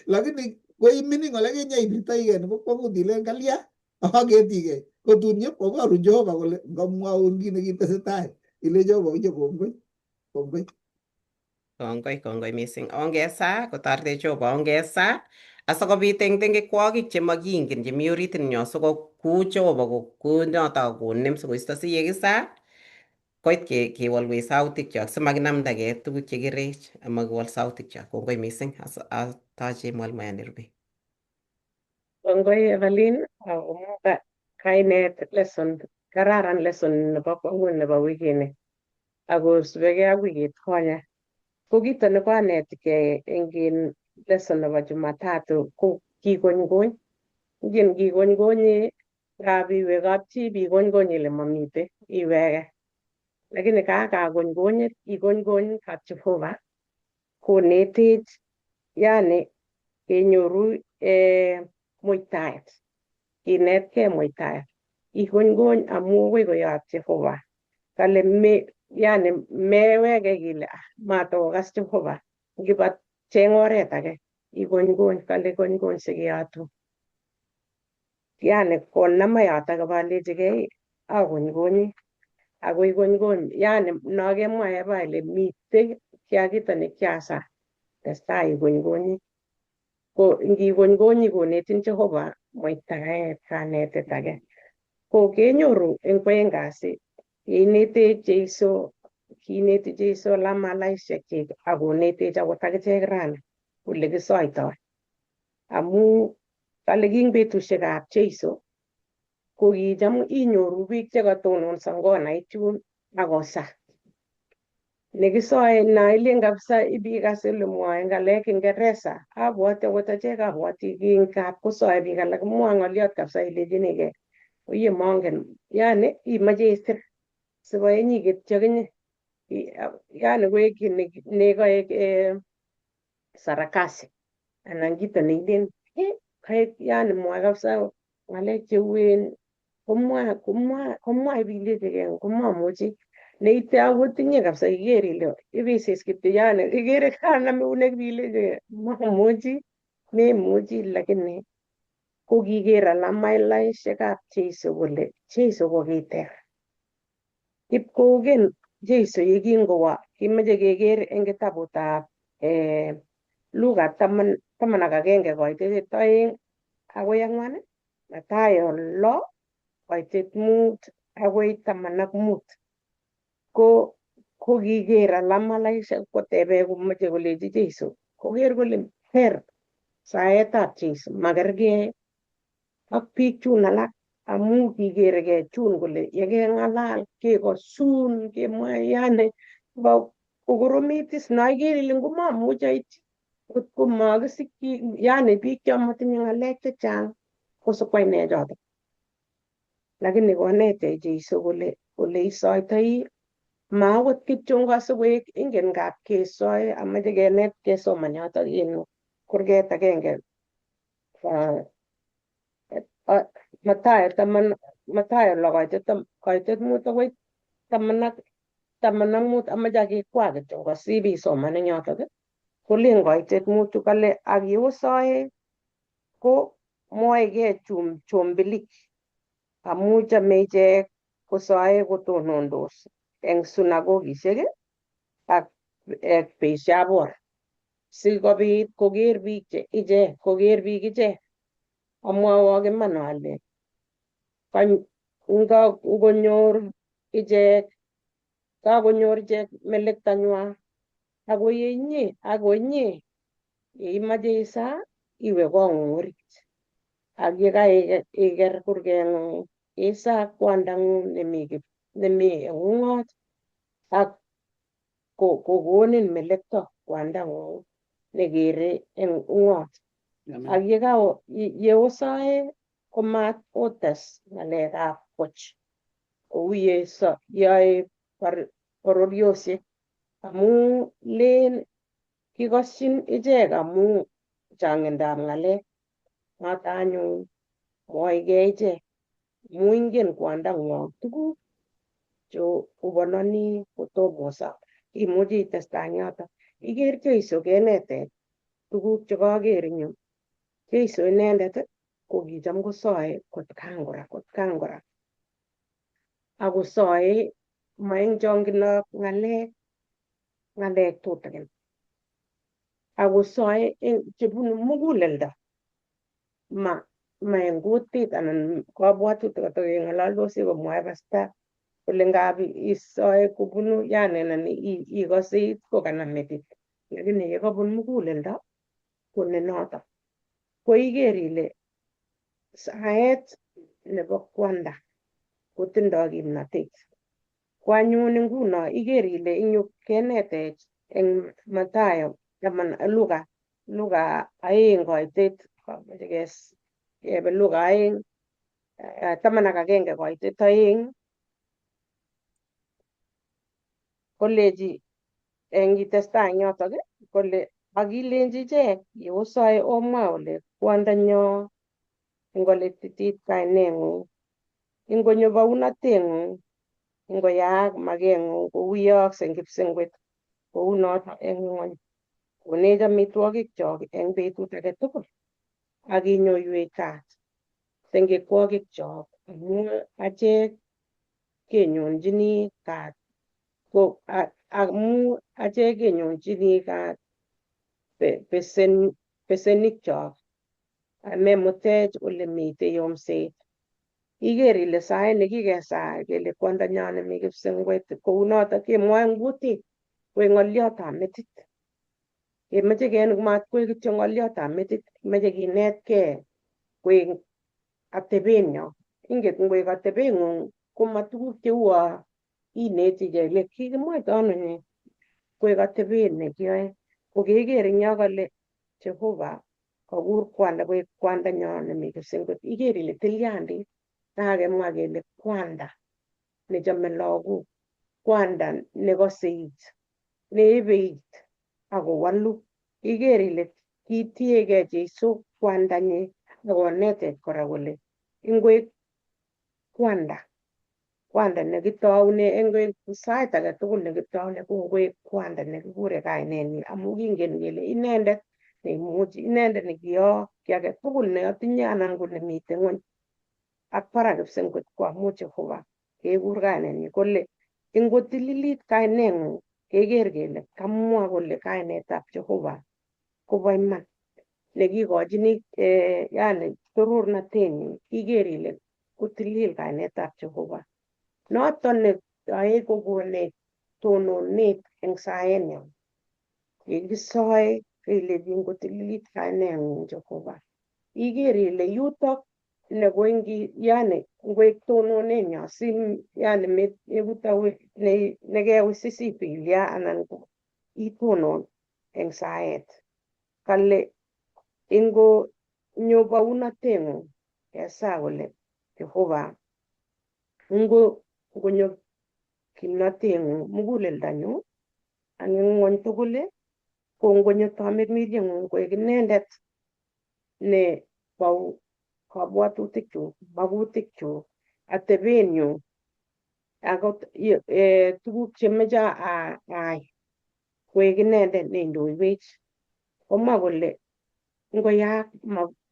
Lakini koimining ole kinyeibirtoigei nebo kwongut ilen kalya aketigei. Ko tun nyep koborun Jehova kole ngomwaun kit nekitesetai ile Jehova inye kongoi. Kongoi.
Kongoi, kongoi mising. Ongesa kotoretech Jehova, ongesa asikobit eng tengekwokik chemakingen chemi orit nyo siko Jehova ko noto konem sikoisto siyekisa koit kewolwech sautik chok simakinamdagei tuguk chekirech amakiwol sautik chok. Kongoi mising. Atoche mwalimuyan nerube.
Kongoi Evelyn amu kainet lesson kararan lesson nebo kwang'ut nebo wikini akosubekei ak wikit konye. Ko kito nekoanetkei eng in lesson nebo Jumatatu ko kikonykony. Ingen kikonykonyi ngap iwe kapchi bikonykony ile mamite iwege. Lakini kakakonykonyet ikonykony kap Jehova konetech yani kenyoru muitaet. Kinetkei muitaet. Ikonykony amu akoi koyot Jehova. Kale me yani meweke kile ah matokokas Jehova ngiba cheng oret age ikonykony kale konykony sikeyotun. Yani konama yotok akalechigei akonykonyi ako ikonykony yani no kemwae pa ile mitei kiakito nekiasa testai ikonykonyi. Ko ngikonykonyi konetin Jehova muitaet kanetet age. Ko kenyoru eng kwoeng kasi kinetech Jeiso kineti Jeiso lamalaisiekchik ak konetech akot akichek rani ole kisoitoi. Amu kale king betusiekab Jeiso ko kicham inyoru biik chekatononso eng konait yun akosa. Nekisoe nailen kabisa ibikas ole mwoe ng'alek Kiingereza abwoti akot achek abwoti kingap kosoe biik alak mwoe ng'oliot kabisa ilechinigei oye mongen yani imoche isir sikoenyi kityo kinye yani koek kiy nekoek sarakasi anan kito neilen kaek yani mwoe kabisa ng'alek cheuen komwa komwa komwa ibilechigei komamuchi neite akot inye kabisa iker ile ibisis kityo yani ikere kanam eunek bilechigei mamuchi memuchi lakini ko kiker alamaisiekab Jeiso kole Jeiso ko kiter. Ipkoken Jeiso yekingowo kimoche keker eng kitabutab Luka 11 koitet 2 akoi 4, Mathayo 6 koitet 5 akoi 15. Ko kokiker alamalaisiek kotebe komoche kolechi Jeiso koker kole ter saetab Jeiso makergei ak biik chun alak amu kikeregei chun kole yekeng'alal kekosun kemwae yani kokoromit is noiker ile ngomamuch aityi kotko makisikyi yani biik chon motinye ng'alek chechang kosikwai nee choton. Lakini konetech Jeiso kole ole isoitoi ma akot kityo asikoek ingen ngap kesoe amoche kenet kesoman yotok in kurget agenge Mathayo 10 Mathayo 6 koitet 5 akoi 15 amoche akikwaa kityo kosibisoman eng yotok. Kolen koitet mutu kale ak yeosoe ko mwoegei chombilik amu chome ichek kosoe kotonondos eng sunagogisiek ak beishabor sikobit koker biik che ichek koker biik ichek. Amwowok iman ale ngonyor ichek kakonyor ichek melektanywa ako inye ako inye yeimoche isaa iwe kong'ung orit ak yekaiker kurgeng'ung isaa kwandang'ung nemi eng ung'ot ak kokonin melekto kwandang'ung nekere eng ung'ot. Ak yeosoe komat otes ng'alekab puch kou yoe bororiosiek amu len kikoshin ichek amu chang'indab ng'alek. Noto anyun mwoegei ichek amu ingen kwandang'wong tuguk che ubononi kotomo osom. Imuchi itesta eng yoto. Iker Jeiso kenetech tuguk chekoker eng yu. Jeiso inendet ko kicham kosoe kotkan kora kotkan kora. Akosoe ma eng chong'indab ng'alek, ng'alek tutikin. Akosoe chebunu muguleldo ma eng kutit anan kabwatutik katokeng'ololdosi komwoe pasta kole ngap isoe kobunu yani anan ikose it kokanam metit lakini yekobun muguleldo ko nenoto. Ko iker ile saet nebo kwanda kotindoi kimnatet. Ko anyun nguno iker ile eng yu kenetech eng Mathayo taman Luka Luka 2 koitet kebe Luka 2 11 koitet 2 kolechi eng itestai eng yotok kole akilenji ichek yeosoe omwa ole kwondanyo ingolititit kaineng'ung, ingonyo baunatengung, ingoyaak makeng'ung kou yeyookse eng kipsengwet kou noto eng ng'wony. Konech amitwogikchok eng betut age tugul ak inyoiwech kaat sengekwokikchok amu achek kenyonjini kaat ko amu achek kenyonjini kaat besenikchok amemutech ole mitei yomset. Iker ile sait nekikesaa kele kwondanyo nemi kipsengwet kounoto kemwoe eng kutit koek ng'oliotab metit. Kemoche matkoek kityo ng'oliotab metit, moche kinetkei koek atebenyo. Inget ngoek atebeng'ung koma tuguk cheuo inetigei ile kikimwoito ano ni koek atebet nekiyoe. Ko keker eng yo kole Jehova kokur kwanda koek kwandanyo nemi kipsengwet. Iker ile tilyandit kakemwa kele kwanda nechome lagok, kwanda nekose it, neibe it akowolu. Iker ile kitiegei Jeiso kwandanyi akonetech kora kole ingoek kwanda, kwanda nekitoune eng sait age tugul nekitoune ko ngoek kwanda nekikure kainenyi amu kingen kele inendet neimuchi, inendet nekiyoo kiy age tugul neotinye anan ko nemite ng'wony ak barak kipsengwet ko amu Jehova kekur kainenyi kole ingotililit kaineng'ung keker kele kamwa kole kainetab Jehova kobo iman nekikochini yani torornatenyi iker ile kotilil kainetab Jehova. Noton neyoe kokonech tononet eng saenyo. Yekisoe kelechi ngotililit kaineng'ung Jehova. Iker ile yutok nekoingi yani ngoek tononenyo si yani mekutawe nekewisisitu ilya anan ko itonon eng saet. Kale ingo nyo baunatengung kesaa kole Jehova ngo ngonyo kimnatengung muguleldanyu ak eng ng'wony tugul ko ngonyo tamirmirieng'ung koek inendet ne bou kabwatutikchuk, magutikchuk, atebenyu akot tuguk chemoche aai koek inendet neindoiwech. Komwa kole ngoyaak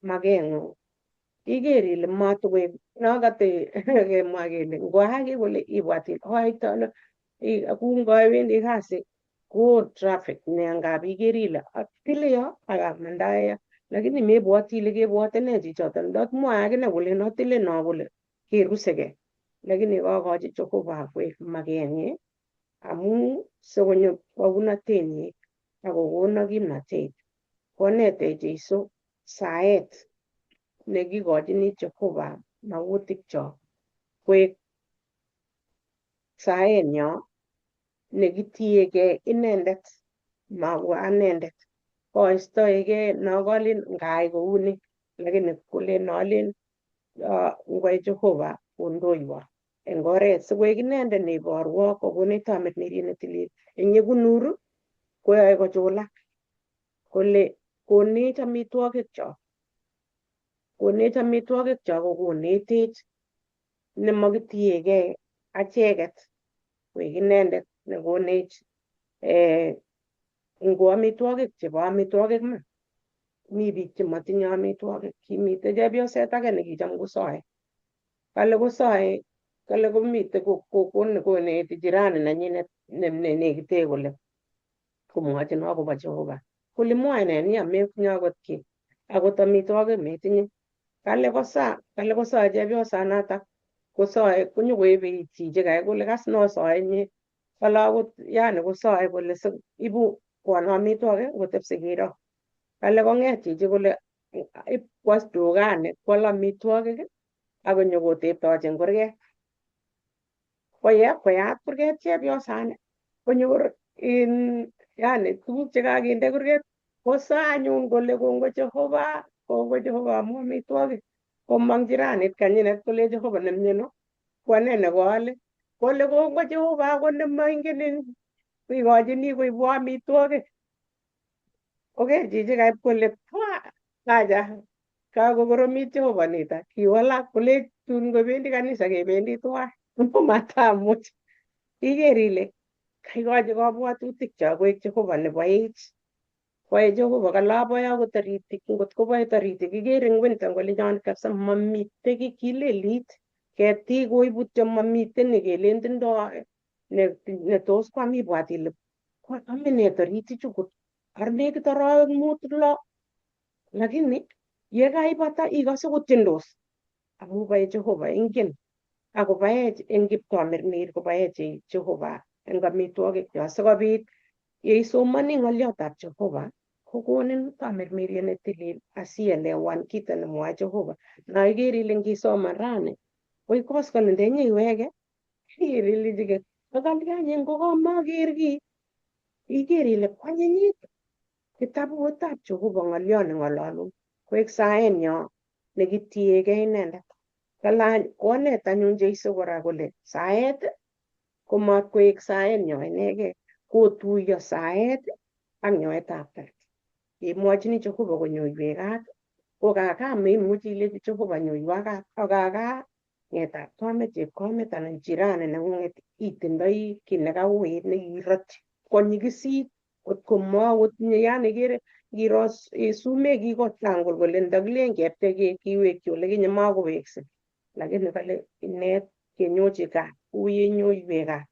makeng'ung iker ile matokoek nokate kemwa kele ngoyaak kole ibwat ile oite ano kou ngowendi kasi koo traffic ne ngap iker ile atile yo ak amandae yo lakini mebwoti ile kebwote nee chichoton ndot mwoe akine kole atile no kole kerusegei lakini kokochi Jehova koek makenyi amu sikonyo bounotenyi akokono kimnatet konetech Jesu saet nekikochini Jehova makutikchok koek saenyo nekitiegei inendet mako anendet koistoegei nokolin ngai kouni lakini kolen nolen ngwai Jehova kondoiwo eng oret sikoek inendet neiborwo kokonech tamirmiriet netilil eng yekunur koyoe kochulak kole konech amitwogikchok konech amitwogikchok kokonetech nemokitiegei acheket koek inendet nekonech ngo amitwogik chebo amitwogik ma mi biik chemotinye amitwogik kimite chepyoset age nekicham kosoe kale kosoe kale komite koneti jirani nenyinet nenekite kole komwochin akobo Jehova kole mwoe nee ni ametinye akot kiy akot amitwogik metinye kale kosa kale kosoe chepyosanatak kosoe konyokoebe chichi kai kole kas nosoe inye kale akot yani kosoe kole ibu kwono amitwogik ngotepse kiro kale kong'et chichi kole ip kwo dukani kwal amitwogik akonyo koteptochi eng kurget koye koyat kurget chepyosani konyor in yani tuguk chekakinde kurget kosaa anyun kole kongoi Jehova kongoi Jehova amu amitwogik komong jiranit kanyinet kole Jehova nemiano ko ane nekoale kole kongoi Jehova akot nemaingen ikochini koibwo amitwogik koker chichi kaip kole pwa acha kakokoromit Jehova nito kiwalak kole tun ngobendi kanisa kebendi tuwai matamuch iker ile kaikochi kabwatutik cho koek Jehova neboech boe Jehova kale aboe akot toritik ngot koboe toritik iker eng winter kolenjon kabisa mamite kiy kilelit ketik koibutyo mamite nekelen tindoi ne tos kwam ibwat ile ame nee toritichu kot ar nekit arawek mut lo lakini yekaibata ikose kotiendos amu boe Jehova ingen akobaech eng kiptomirmir kobaech Jehova eng amitwogikchok sikobit yeisomoni ng'oliotab Jehova kokonin tamirmiriet netilil asielewan kito nemwoe Jehova na iker ile ngisoman rani koi koskolen ndenyeiweke iker ilechike akalya ngokomoker kiy iker ile kwanyinyit kitabutab Jehova ng'oliot neng'ololun koek saenyo nekitiegei inendet kalany konet anyun Jesu kora kole saet komatkoek saenyo inegei kotuiyo saet ak nyoetab kat imwochini Jehova konyoiwech kat ko kakaa meimuchi ilechi Jehova nyoiwa kat ak kakaa ng'etab kamet chepkamet anan jirani neng'ung'et itindoi kiy nekauit nekirotyi konyikisit kotko makotinye yani ikere ngiro sumek kikotangul kole ndakilen kepchei kiwekyi olekinye makowekse lakini kale inet kenyochi kat kou yenyoiwech kat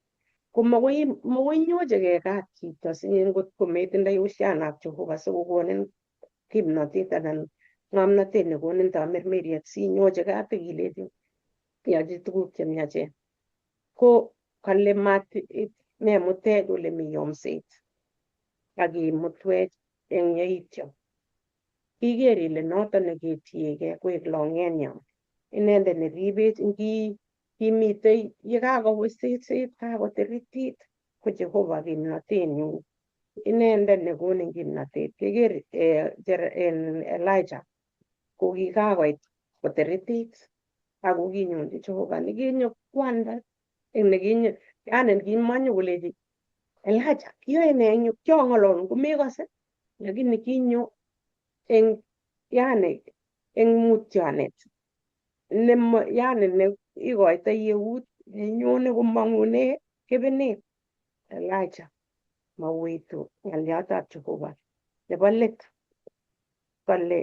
ko makoi makoi inyochigei kat chito si ngot kometindoi uhusiano ak Jehova sikokonin kimnotet anan ng'omnotet nekonin tamirmiriet sinyochi kat ikilechi iyochi tuguk chemiachen ko kale mat memutech ole mi yomset ak imutwech eng yeityo iker ile noton neketiegei koek long'enyon inendet neribech ngi kimitei yekakowisit kakotiritit ko Jehova kimnotenyun inendet nekonin kimnotet keker Elijah ko kikakoit kotiritit ako kinyonchi Jehova nekinyo kwanda eng nekinyo yani kimonyo kolechi Elijah iyoe nee eng yu kiong'ololun komekose lakini kinyo eng yani eng mutyonet nemo yani ne ikoitoi eut nenyone komong'une kebenet Elijah mauitu ng'oliotab Jehova nebo let. Kale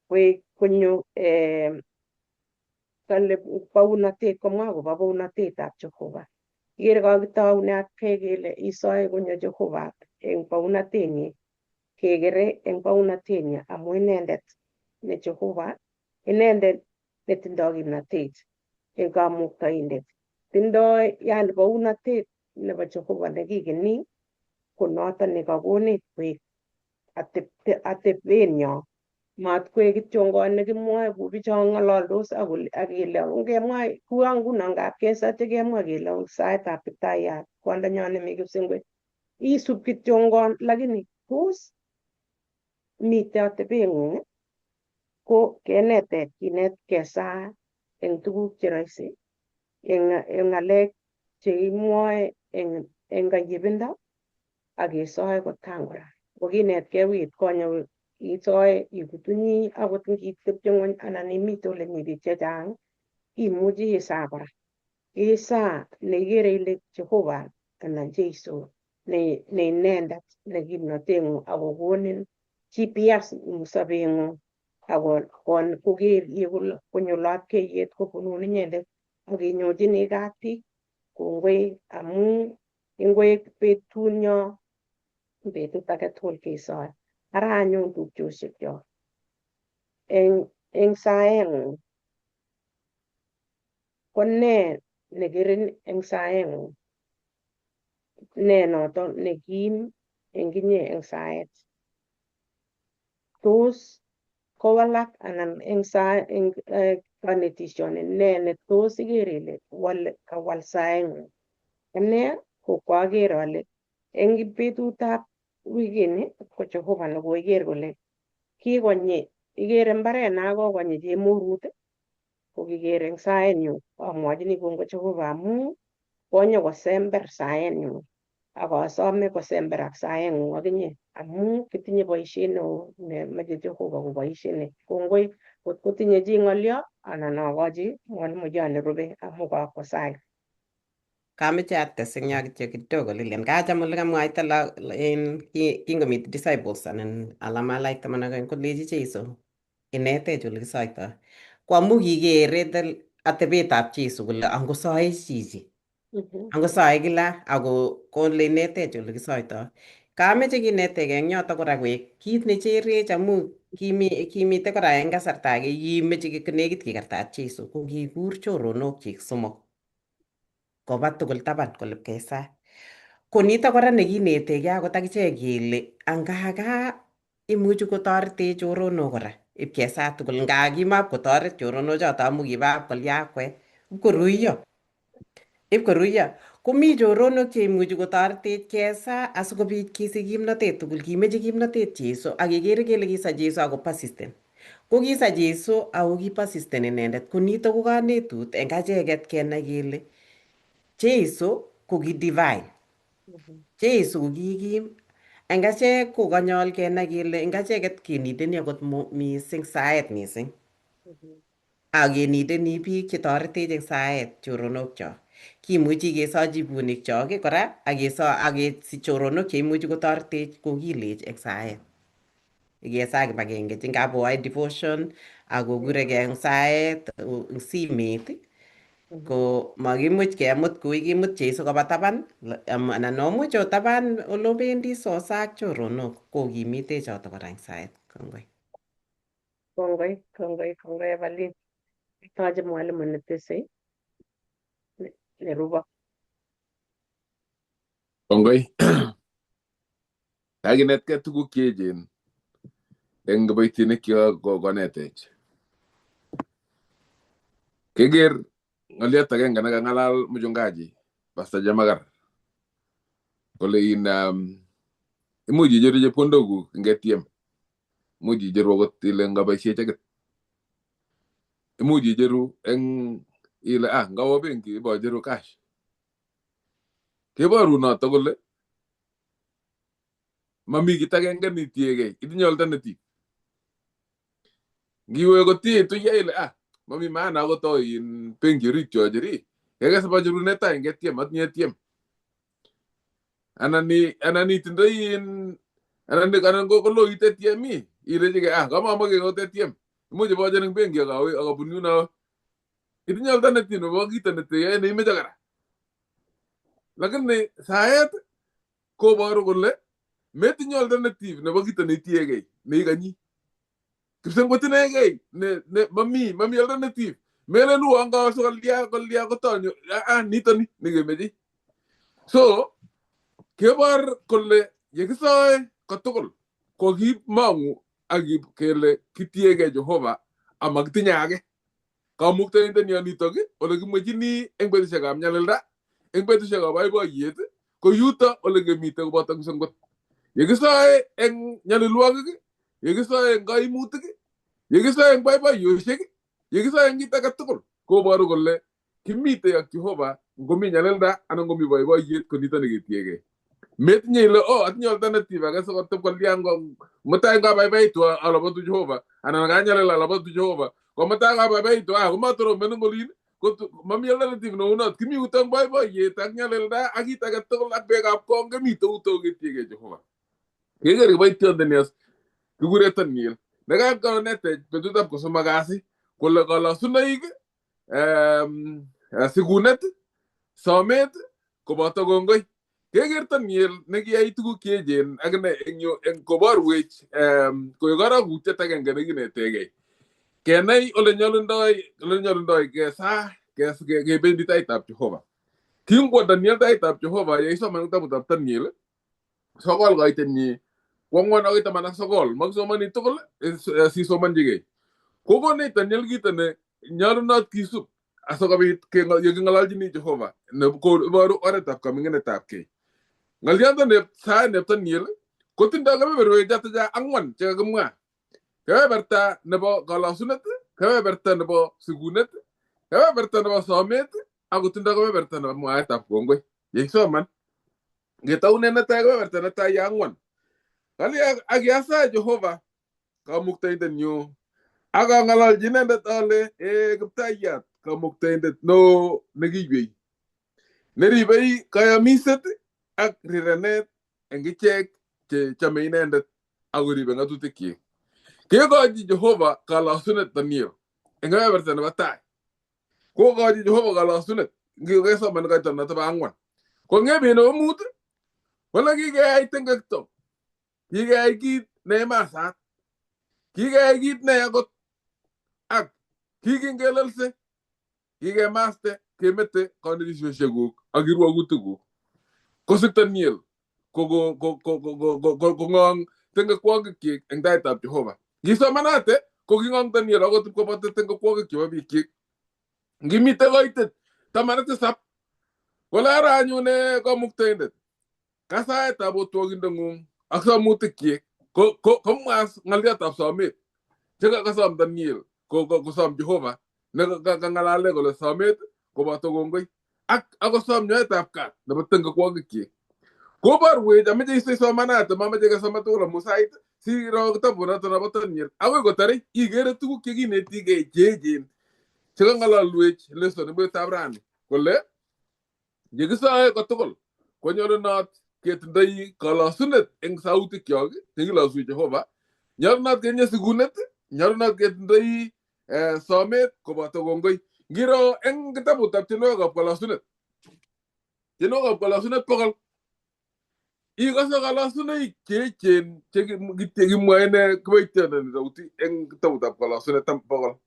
koek konyo kale bounotet komwa akobo bounotetab Jehova. Ikere kakitoune atkei kele isoe konyo Jehova eng bounotenyi, kekere eng bounotenyi amu inendet ne Jehova, inendet netindoi kimnatet eng kamuktaindet. Tindoi yani bounotet nebo Jehova nekikeni ko noton nekakonech koek atebenyo. Matkoek kityongon nekimwoe kou bichon ng'ololdos ak kele ngemwa kuo nguno ngap kesote kemwa kele saetab Kiptayat kwondonyon nemi Kipsengwet. Isub kityongon lakini tos mitei atebeng'ung ko kenetech kinet kesaa eng tuguk che rahisi eng ng'alek cheimwoe eng kayebindo ak kesoe kotangora. Kokinetkei wikit konye isoe ikutunyi akot ngitepche ng'weny anan imite ole mi biik chechang imuchi isaa kora. Isaa neikere ile Jehova anan Jeiso ne inendet ne kimnoteng'ung akokonin GPS eng sobeng'ung ako koker konyo lapkeiyet kobunun inyendet ak inyochini katit kongoi amu ingoek betunyo betut age tugul kesoe. Ara anyun tupchosiekyok eng saeng'ung ko nee nekerin eng saeng'ung? Nee noto nekim eng inye eng saet? Tos kowalak anan eng eng konetisioni nee ne tos iker ile kawal saeng'ung? Ane ko koaker ale eng betutab wikini ko Jehova nekoiker kole kikonyi ikere mbaret na kokonyi chemurut kokiker eng saenyu amwochini kongoi Jehova amu konyo kosember saenyu ak asome kosemberak saeng'ung akinye amu kitinye boisiet neo nemoche Jehova koboisieni. Kongoi kot kotinye chi ng'olyo anan akochi mwalimuyon nerube amu kakwo sait.
Kameche ates eng yo kityo kidogo Lilian. Kacham ole kamwaita en kingomit disciples anan alamalaik 12 kolechi Jesu inetech ole kisoitoi. Ko amu kikere atebetab Jesu kole angosoe chichi angosoe kila ako kole inetech ole kisoitoi. Kameche kinetegei eng yoto kora koek kit necherech amu kimite kora eng kasarta age kimeche konekit kikartat Jesu ko kikur choronokchik somok koba tugul taban kole pkesaa. Ko nito kora nekinetegei akot akichek kele angaka imuchi kotoretech choronok kora ipkesaa tugul nga kimapkotoret choronok choto amu kibap kolyakwet ipkoruiyo ipkoruiyo komi choronok cheimuchi kotoretech kesaa asikobit kesich kimnotet tugul. Kimeche kimnotet Jesu ak kekere kele kisa Jesu ako persistent. Ko kisa Jesu ako ki persistent inendet. Ko nito ko kanetut eng acheket kenai kele Jesu ko ki divine. Jesu ko kikim. Eng achek ko kanyol kenai kele eng acheket kenideni akot mising saet mising. Ak kenideni biik chetoretech eng saet choronokchok. Kimuchi keso chibunikchok kora ak keso ak kesich choronok cheimuchi kotoretech kokilech eng saet. Kesaa kibagenge ngap oae devotion ak kokurekei eng saet eng simet ko makimuch kemut kui kimut Jesu koba taban anan omuch otaban olobendi sosa ak choronok kokimitech choto kora eng saet. Kongoi.
Kongoi, kongoi, kongoi Evelyn. Toche mwalimu netesei nerubo.
Kongoi. Kakinetkei tuguk cheechen eng kiboitinik chekonetech. Keker ng'oliot agenge nekang'alal mchungaji Pastor Jamagar kole in imuch icheru chepkondokuk eng ATM, imuch icheru akot ile ngaboisie chekit, imuch icheru eng ile ngawo benki ibocheru cash. Keboru noto kole mami kit agenge nitiegei, itinye alternative. Ngiwe kotietu ile mami maana akot in benki orit chocheri, kekes bocheru netai eng ATM, atinye ATM. Anan itindoi in anan koloit ATM Ilechigei ah kamamoke akot ATM. Imuch ibochen eng benki ak awe ak abun yuno. Itinye alternative nebo kito neteyoe neimeche kora. Lakini saet koboru kole metinye alternative nebo kito neitiegei neikanyi. Kipsengwet inegei ne mami alternative. Melen uon kawe sikolya kolya kotonyo ah nitoni nekemeche. So kebor kole yekisoe kotugul ko kimong'u ak kele kitiegei Jehova amakitinye age. Kamuktaindenyo nitok ole kimwechini eng betusiekab nyalilda, eng betusiekab boiboiyet, ko yuto ole kemite koboto kipsengwet. Yekisoe eng nyalilwogik, yekisoe eng kaimutik, yekisoe eng boiboiyosiek, yekisoe eng kit age tugul koboru kole kimite ak Jehova ngomi nyalilda anan ngomi boiboiyet ko nito neketiegei. Metinye ile oh atinye alternative age sikotep kolya mutai ngabaibaitu alabatu Jehova anan kanyalil alabatu Jehova ko mutai kabaibaitu ah komatoromen eng olin ko mami alternative neunot kimi yuto eng boiboiyet ak nyalilda ak kit age tugul ak beekab kong kemite yuto ketiegei Jehova. Keker kiboitiondeni as kikure Daniel nekakonetech betutab kosomok kasi kole kolosunoik, sikunet, somet koboto kongoi. Keker Daniel nekiyai tuguk cheechen akine eng yu eng koborwech koek karokutiet agenge nekinetegei. Kenai ole nyolundoi kesaa kebendi taitab Jehova. Kingwo Daniel taitab Jehova yeisoman kitabutab Daniel 9 koitenyi kwangwan akoi 19 makisomani tugul sisomanchigei. Kokonech Daniel kito ne nyolunot kisub asikobit yeking'ololchini Jehova iboru oretab kaming'inetab kei. Ng'oliondo neb saet neb Daniel kotindoi kebeberwek choto cha ang'wan chekakimwa. Kebeberta nebo kolosunet, kebeberta nebo sikunet, kebeberta nebo somet, ak kotindoi kebeberta nebo mwaetab kongoi. Yeisoman ngetaunen netai kebeberta netai ya ang'wan. Kali ak kiasaa Jehova kamuktaindenyu ak ang'ololchi inendet ale ee kiptayat kamuktaindet neo nekiywei neribei kayamiset ak rirenet eng ichek che chome inendet ak koribe ng'atutikyik. Kekochi Jehova kalosunet Daniel eng kebeberta nebo tai. Kokochi Jehova kalosunet ngikesoman koito noto bo ang'wan. Ko ngebet nebo mut kole kikeyai tengekto, kikeyai kit neimasat, kikeyai kit neya kot ak kikingelelse, kikemaste kemete kanetisioshekuk ak kirwokutikuk. Kosik Daniel kong'ong tengekwokikyik eng taitab Jehova. Ngisomanate ko king'ong Daniel akot koboto tengekwokik chebo biikyik. Ngimite koitet 17 kole ara anyun kamuktaindet kasaetab otwokindeng'ung ak somutikyik komwa ng'oliotab somet chekasom Daniel kosom Jehova nekang'alale kole somet koboto kongoi ak akosom nyoetab kat nebo tengekwokikyik. Koborwech ameche isei somanat mameche kesoman tugul amu sait siro kitabunoto nebo Daniel akoi kotare ikere tuguk chekinetigei cheechen chekang'ololwech lesson betutab rani kole yekisoe kotugul konyolunot ketindoi kolosunet eng sautikyok chekilosu Jehova, nyolunot ketinye sikunet, nyolunot ketindoi somet koboto kongoi. Ngiro eng kitabutab tienwogikab kolosunet, tienwogikab kolosunet 100 ikose kolosunoik cheechen chekimwoe ine kiboitiondoni Daudi eng kitabutab kolosunet 100.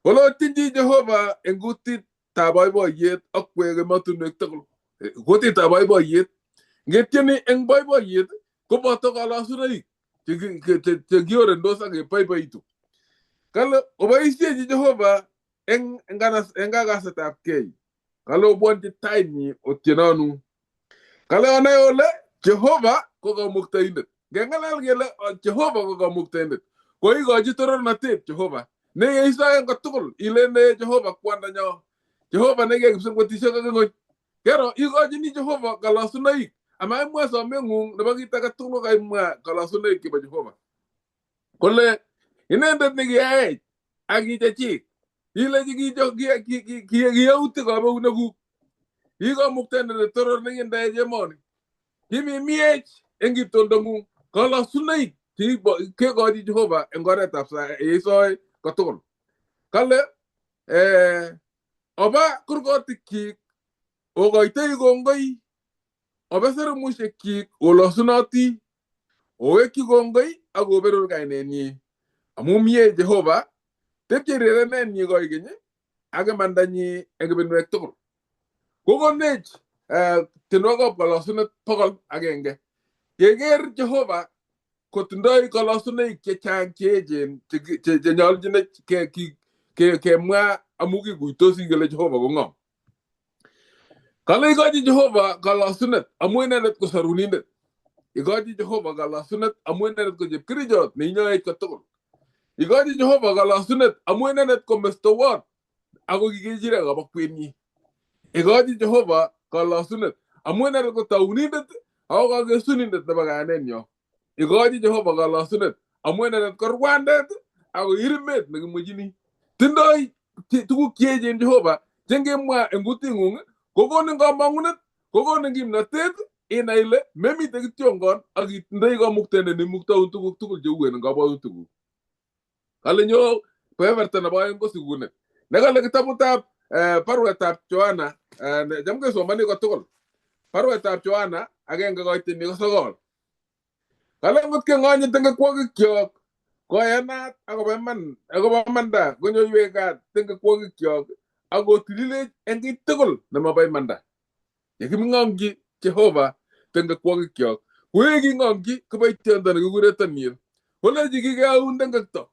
Kole otyenchi Jehova eng kutitab boiboiyet ak kwek emotinwek tugul. Kutitab boiboiyet ngetieni eng boiboiyet koboto kolosunoik chekiorendos ak keboiboitu. Kale oboisiechi Jehova eng kakasetab kei. Kale obwonchi tainyi otienonu. Kale onai ole Jehova ko kamuktaindet. Ngeng'alal kele Jehova ko kamuktaindet koikochi torornatet Jehova neyeisoe eng kotugul ilen Jehova kwandanyo, Jehova nekiyai kipsengwetisiek ak ng'ony. Kero ikochini Jehova kalosunoik amaimwa someng'ung nebo kit age tugul kokaimwa kalosunoik chebo Jehova. Kole inendet nekiyaech ak kichechik ilechi kiyautik ab eunekuk. Kikomuktaindet netoror nekindeech emoni. Kimimiech eng kitondong'ung kalosunoik Kekochi Jehova eng oretab yeisoe kotugul. Kale oba kurgotikyik okoitoi kongoi, oba seremushekyik olosunoti, owekyi kongoi ak oberur kainenyi. Amu mie Jehova, tepche rerenenyi koikeny ak imandanyi eng ibinwek tugul. Kokonech tienwogikab kolosunet 101. Keker Jehova kotindoi kolosunoik chechang cheechen chenyolchinech kemwa amu kikuitosi kele Jehova ko ng'o. Kale ikochi Jehova kolosunet amu inendet ko sorunindet. Ikochi Jehova kolosunet amu inendet ko chepkerichot neinyoech kotugul. Ikochi Jehova kolosunet amu inendet ko mestowot ako kikechirek koba kwenyi. Ikochi Jehova kolosunet amu inendet ko taunindet ako kakesunindet nebo kayanenyo. Ikochi Jehova kolosunet amu inendet ko rwandet ako irimet nekimwechini. Tindoi tuguk cheechen Jehova chengemwa eng kuting'ung kokonin komong'unet, kokonin kimnotet inai ile memite kityongon ak itindoi kamuktaindet neimuktaun tuguk tugul cheuen eng kabwatutikuk. Kale nyo kebeberta nebo aeng ko sikunet. Nekale kitabutab baruetab Yohana, cham kesomoni kotugul. Baruetab Yohana 1:9. Kale ngot keng'onyit tengekwokikyok koyanat akobo iman akobo imanda konyoiwech kat tengekwokikyok ak kotililech eng kiy tugul nemobo imanda. Yekiming'ong'ji Jehova tengekwokikyok koyeking'ong'ji kiboitiondo nekikure Daniel. Kolechi kikeaun tengekto.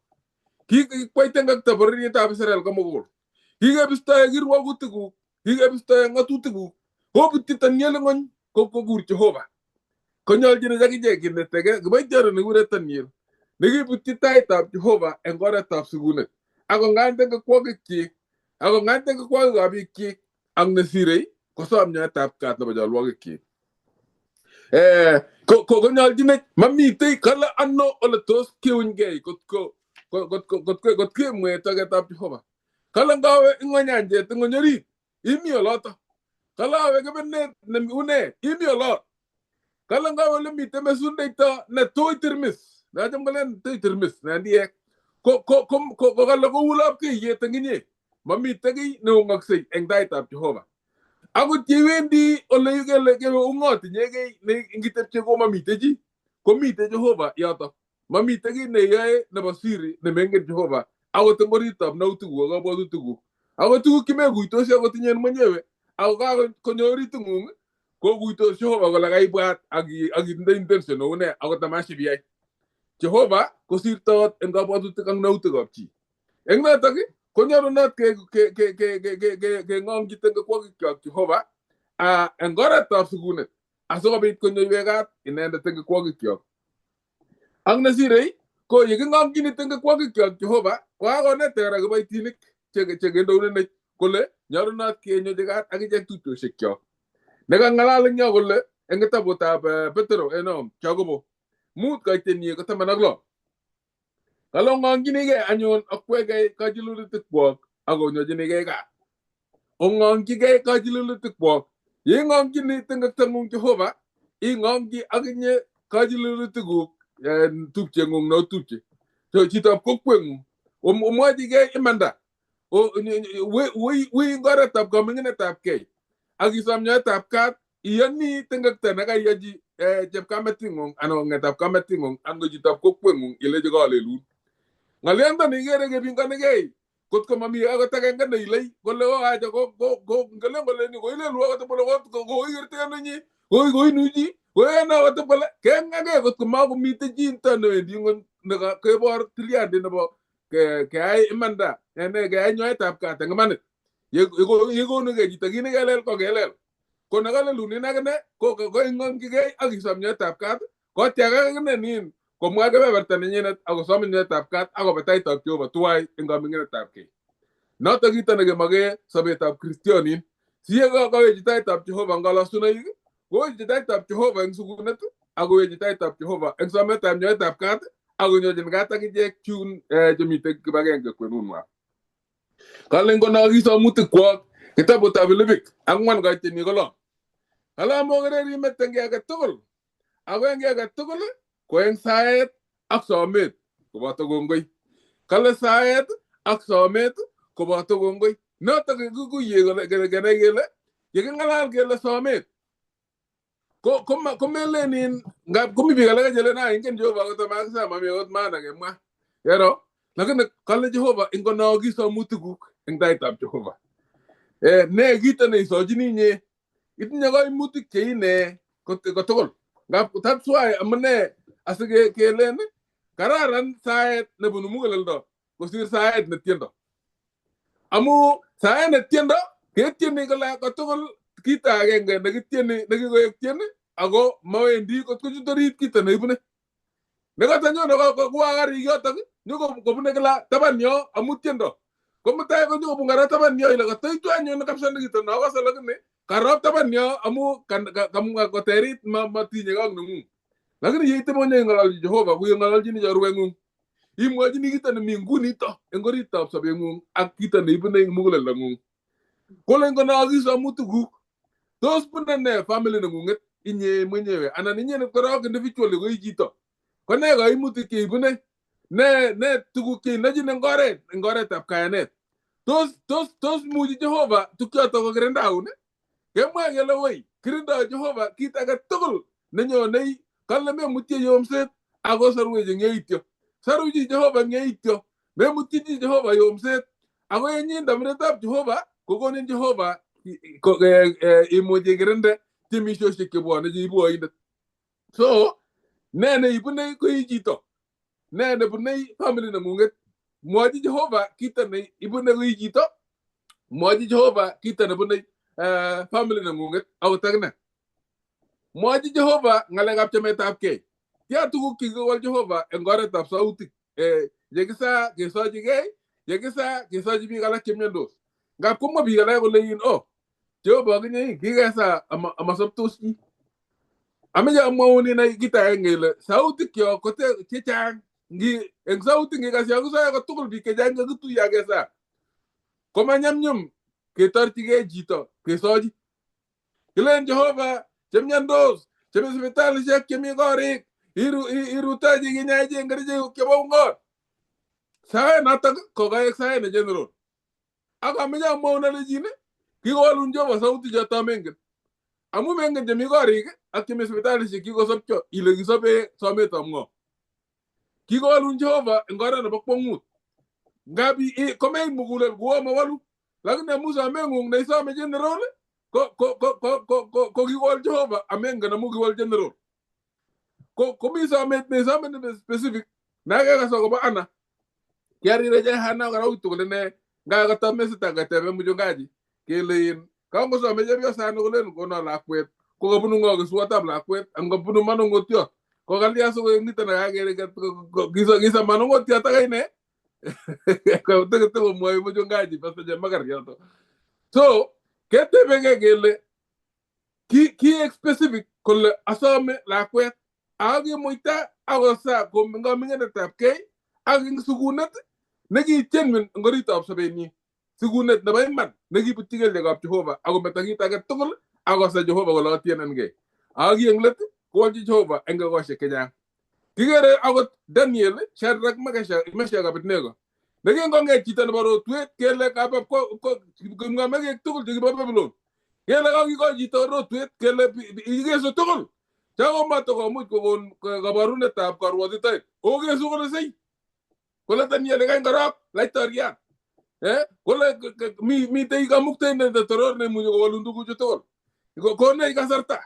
Kikwai tengekto bororietab Israel komugul. Kikebistoe kirwokutikuk, kikebistoe ng'atutikuk. Kobutyi Daniel ng'ony kokur Jehova. Konyolchinech akichek kineteke kiboitiondo nekikure Daniel nekibutyi taitab Jehova eng oretab sikunet. Ak kong'any tengekwokikyik, ak kong'any tengekwokikab biikchik ak nesirei kosom nyoetab kat nebo cholwokikyik. Konyolchinech mamitei kale ano ole tos kiunygei kotko kemwee toketab Jehova. Kale ngawe ing nyanjet ing orit imi oloto. Kale awe kebenet une imi olot. Kale ngawe ole mitei mesundeito ne tui tirmis. Nacham kolen tui tirmis nandiek. Ko kale kou lapkeiyet eng inye. Mamitei kiy neung'oksei eng taitab Jehova. Akot yewendi ole kele kewe ung'ot inyegei ne ingitepche komamitei chi, komitei Jehova yoto. Mamitei kiy neyoe nebo siri nemengen Jehova akot eng oritab nautikuk ak kabwatutikuk. Akot tuguk chemekuitosi akot inye mwenyewe ako kakonyo oriting'ung kokuitos Jehova kole kaibwat ak itindoi intention neu nee akot amasip iyai. Jehova kosirtot eng kabwatutik ak nautikab chi. Eng notok konyolunot keng'ong'ji tengekwokikyok Jehova eng oretab sikunet asikobit konyoiwech kat inendet tengekwokikyok. Ak nesirei ko yeking'ong'chini tengekwokikyok Jehova kokakonetech kora kiboitinik chekendounenech kole nyolunot kenyochi kat akichek tupchoshekyok. Nekang'alal eng yo kole eng kitabutab Petero Jakobo 5:16. Kale ong'ong'chinigei anyun okwekei kachilulutikwok ak onyochinikei kat. Ong'ong'chigei kachilulutikwok. Yeing'ong'chini tengektang'ung Jehova, ing'ong'chi akinye kachilulutikuk tupcheng'ung neotupche. Chitab kokweng'ung. Omwochigei imanda. Wui eng oretab kaming'inetab kei. Ak isom nyoetab kat, iyoni tengekto nekaiyochi chepkameting'ung anan kong'etab kameting'ung anan ko chitab kokweng'ung ilechi kalelun. Ng'olyondoni ikere kepingonikei kotko mami akot agenge neilei kole o acha ngelen kole ni koilelu akot bole koikerte ano inye koinuchi koeno akot bole keng'akei kotko makomite chi nito newendi ng'ony kebor tilyandit nebo keyai imanda keyai nyoetab kat eng imanit. Yekonugei chito kit nekelel ko kelel. Ko nekalelunin akine ko koing'ong'chigei ak isom nyoetab kat kotiak akine nin komwa kebeberta nenyinet akosom nyoetab kat akoba taitab Jehova tuwai eng kaming'inetab kei. Noto kito nekemake sobetab kristionin. Si yekawechi taitab Jehova eng kolosunoik, kowechi taitab Jehova eng sukunet akowechi taitab Jehova eng sometab nyoetab kat akonyochin kat akichek chun chemitei kibagenge kwenunwa. Kale ngonokis samutikwok kitabutab Filipik 4:6. Kale amokereri met eng kiy age tugul ako eng kiy age tugul ko eng saet ak somet koboto kongoi. Kale saet ak somet koboto kongoi. Notok kikuye kenai kele yeking'alal kele somet ko komelen in ngap komi biik alake chelen ah ingen Jehova akot amakisa mami akot maana kemwa. Kero lakini kale Jehova ingono kisomu tuguk eng taitab Jehova. Ne kito neisochini inye itinye kaimutik cheine kotugul. Ngap that's why amune asikelen kararan saet nebunu muguleldo kosir saet netiendo. Amu saet netiendo ketieni kila kotugul kito agenge nekitieni nekikoek tieni ako mawendi kot kochut orit kito neibune. Nekatanyone kowa karik yotok nyokobune kila taban yo amu tiendo. Ko mutai konyokobun kora taban yo ile katoitu anyun kabisa nekito nokose lakini karop taban yo amu koterit matinye ak nengung. Lakini yeite monye ing'ololchi Jehova ko ing'ololchini chorweng'ung. Imwochini kito nemi ngunito eng oritab sobeng'ung ak kito neibune eng muguleldong'ung. Kole ngono kisomu tuguk tos bune ne family neng'ung'et inye mwenyewe anan inye korok individually ko i chito. Ko ne kaimutik cheibune ne tuguk cheinochin eng oret eng oretab kayanet. Tos muchi Jehova tukchoto kokirindaun kemwa kele woi kirindoi Jehova kit age tugul nenyonei kale memutye yomset ako sorwech eng yeityo. Saruchi Jehova eng yeityo memutyi chi Jehova yomset ako yenyin tamiretab Jehova kokonin Jehova imuch ikirinde timisiosiek chebwone cheibu oindet. So ne neibune ko i chito. Ne nebune family neng'ung'et. Mwochi Jehova kito neibune ko i chito. Mwochi Jehova kito nebune family neng'ung'et akot akine. Mwochi Jehova ng'alekab chametabgei. Tia tuguk chekikowal Jehova eng oretab sautik. Yekisa kesochigei, yekisa kesochi biik alak chemiondos. Ngap komwa biik alak kole in oh Jehova akinye kikesa amasobtos chi. Ameche amwaun inai kit agenge ile sautikyok ko chechang. Eng sautik ngikas yo kisoe kotugul biik chechang kakituiyo ak kesaa. Komanyumnyum ketorchigei chito kesochi. Kilen Jehova chemiondos, chemi sipitalishek, chemi korik, irutochi kinyai eng kerichek chebo ungot. Saet notok ko kaek saet ne general. Ak ameche amwaun alechin kikowalun Jehova sauti choto mengen. Amu mengen chemi korik ak chemi sipitalishek kikosobcho ile kisobe sometab ng'o. Kikowalun Jehova eng oret nebo kwong'ut. Ngap komeik mugulel kuo mawalu. Lakini amu someng'ung neisome general ko kikowal Jehova amengen amu kiwal general. Ko komi somet neisome ne specific nakekas akobo Anna. Kiarireche Hana kora uitu kole ne ngakata mesit akatebe mchungaji kele in kangosome chepyosani kolen kono lakwet ko kabunu ng'o keswotab lakwet angobunu manongotiot ko kalya sikoek nito nekakere kisa manongotiot ak ine komwoi mchungaji Pastor Chemakar yoto. So ketebenge kele kiek specific kole asome lakwet ak kimuita akosa koming'inetab kei ak eng sukunet nekityenwen eng oritab sobenyin. Sikunet nebo iman nekibutyi kelyekab Jehova akometo kit age tugul akosa Jehova kole atienenkei. Ak ki eng let kowolchi Jehova eng ekosiek chechang. Kikere akot Daniel, Shadrach, Meshach ak Abednego. Nekingong'et chito nebo rotwet kele kipng'omekek tugul chekibo Babylon. Kele kakikoi chito rotwet kele ikesu tugul. Chakomatokomuch kokon kabarunetab karwotitoet. Okesu kole sei. Kole Daniel kany korok laitoriat. Kole mitei kamuktaindet netoror neimuchi kowolun tuguchu tugul. Konech kasarta.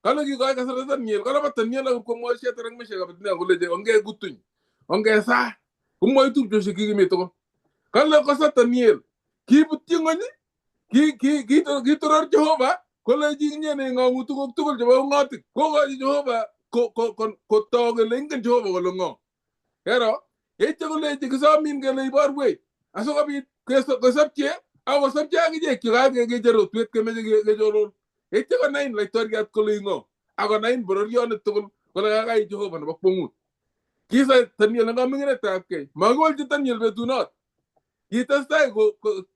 Kale kikoi kasarta Daniel. Kalabat Daniel ak komwoi Shadrach, Meshach ak Abednego kole onge kutuny. Onge saa. Komwoi tupchosiek kikimi tugul. Kale kosa Daniel. Kibutyi ng'ony kitoror Jehova kolechi inye neing'ong'u tuguk tugul chebo ung'otik. Kokochi Jehova kotok kele ingen Jehova kole ng'o. Kero yeityo kolechi kisomin kele iborwech asikobit kesobche ak kosobche akichek chekakecher rotwet kemeche kechoror. Yeityo konain laitoriat kole ng'o ak konain bororioni tugul kole kakai Jehova nebo kwong'ut. Kisa Daniel eng kaming'inetab kei. Makiwolchi Daniel betunot. Kitestai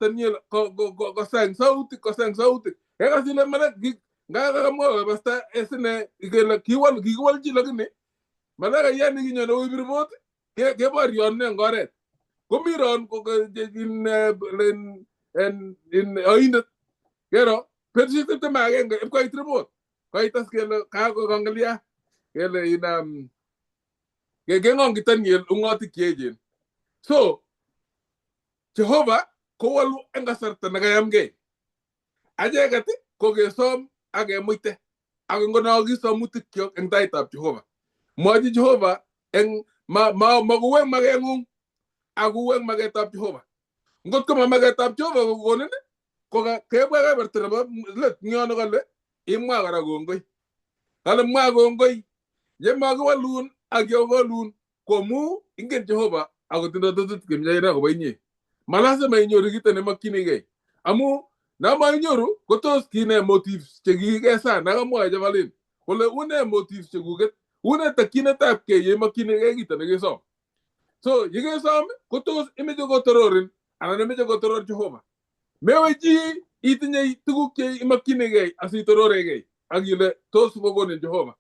Daniel kosang sautik kosang sautik. Kekas ile mara ngakakamwa pastor esine kele kiwolchi lakini Malaikayat nekinyone koib report keboryon eng oret. Komi ron in oindet. Kero betusiek 21 ipkoit report. Koit as kele kakongelia kele in keng'ong'iten ung'otik cheechen. So Jehova kowalu eng kasarta nekayamgei. Acheket ko kesom ak kemuite ak ngonokis samutikyok eng taitab Jehova. Mwochi Jehova eng makuweng makeng'ung akuweng maketab Jehova. Ngot ko ma maketab Jehova kokonin ko kebwa keberta nebo let ng'yono kole imwa kora kongoi. Kale mwa kongoi yemakiwalun ak yewolun komu ingen Jehova akotindo tetutik chemiachen akobo inye. Malasima inyoru kito nemakkyinigei amu namainyoru kotos kine motives chekikesa nakamwae Chevalin kole une motives chekuket une takyinetab kei yemakkyinigei kito nekesom. So yekesom kotos imeche kotororin anan imeche kotoror Jehova. Mewe chi itinye tuguk che imakkyinigei asitororegei ak ile tos kokonin Jehova.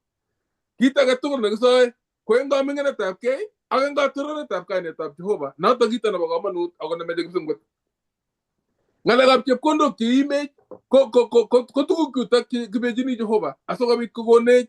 Kit age tugul nekisoe ko eng kaminginetab kei ak eng katororetab kainetab Jehova. Noto kito nebo komonut ako nemeche kipsengwet. Ng'alekab chepkondok cheimech ko tuguk chutok kibechini Jehova asikobit kokonech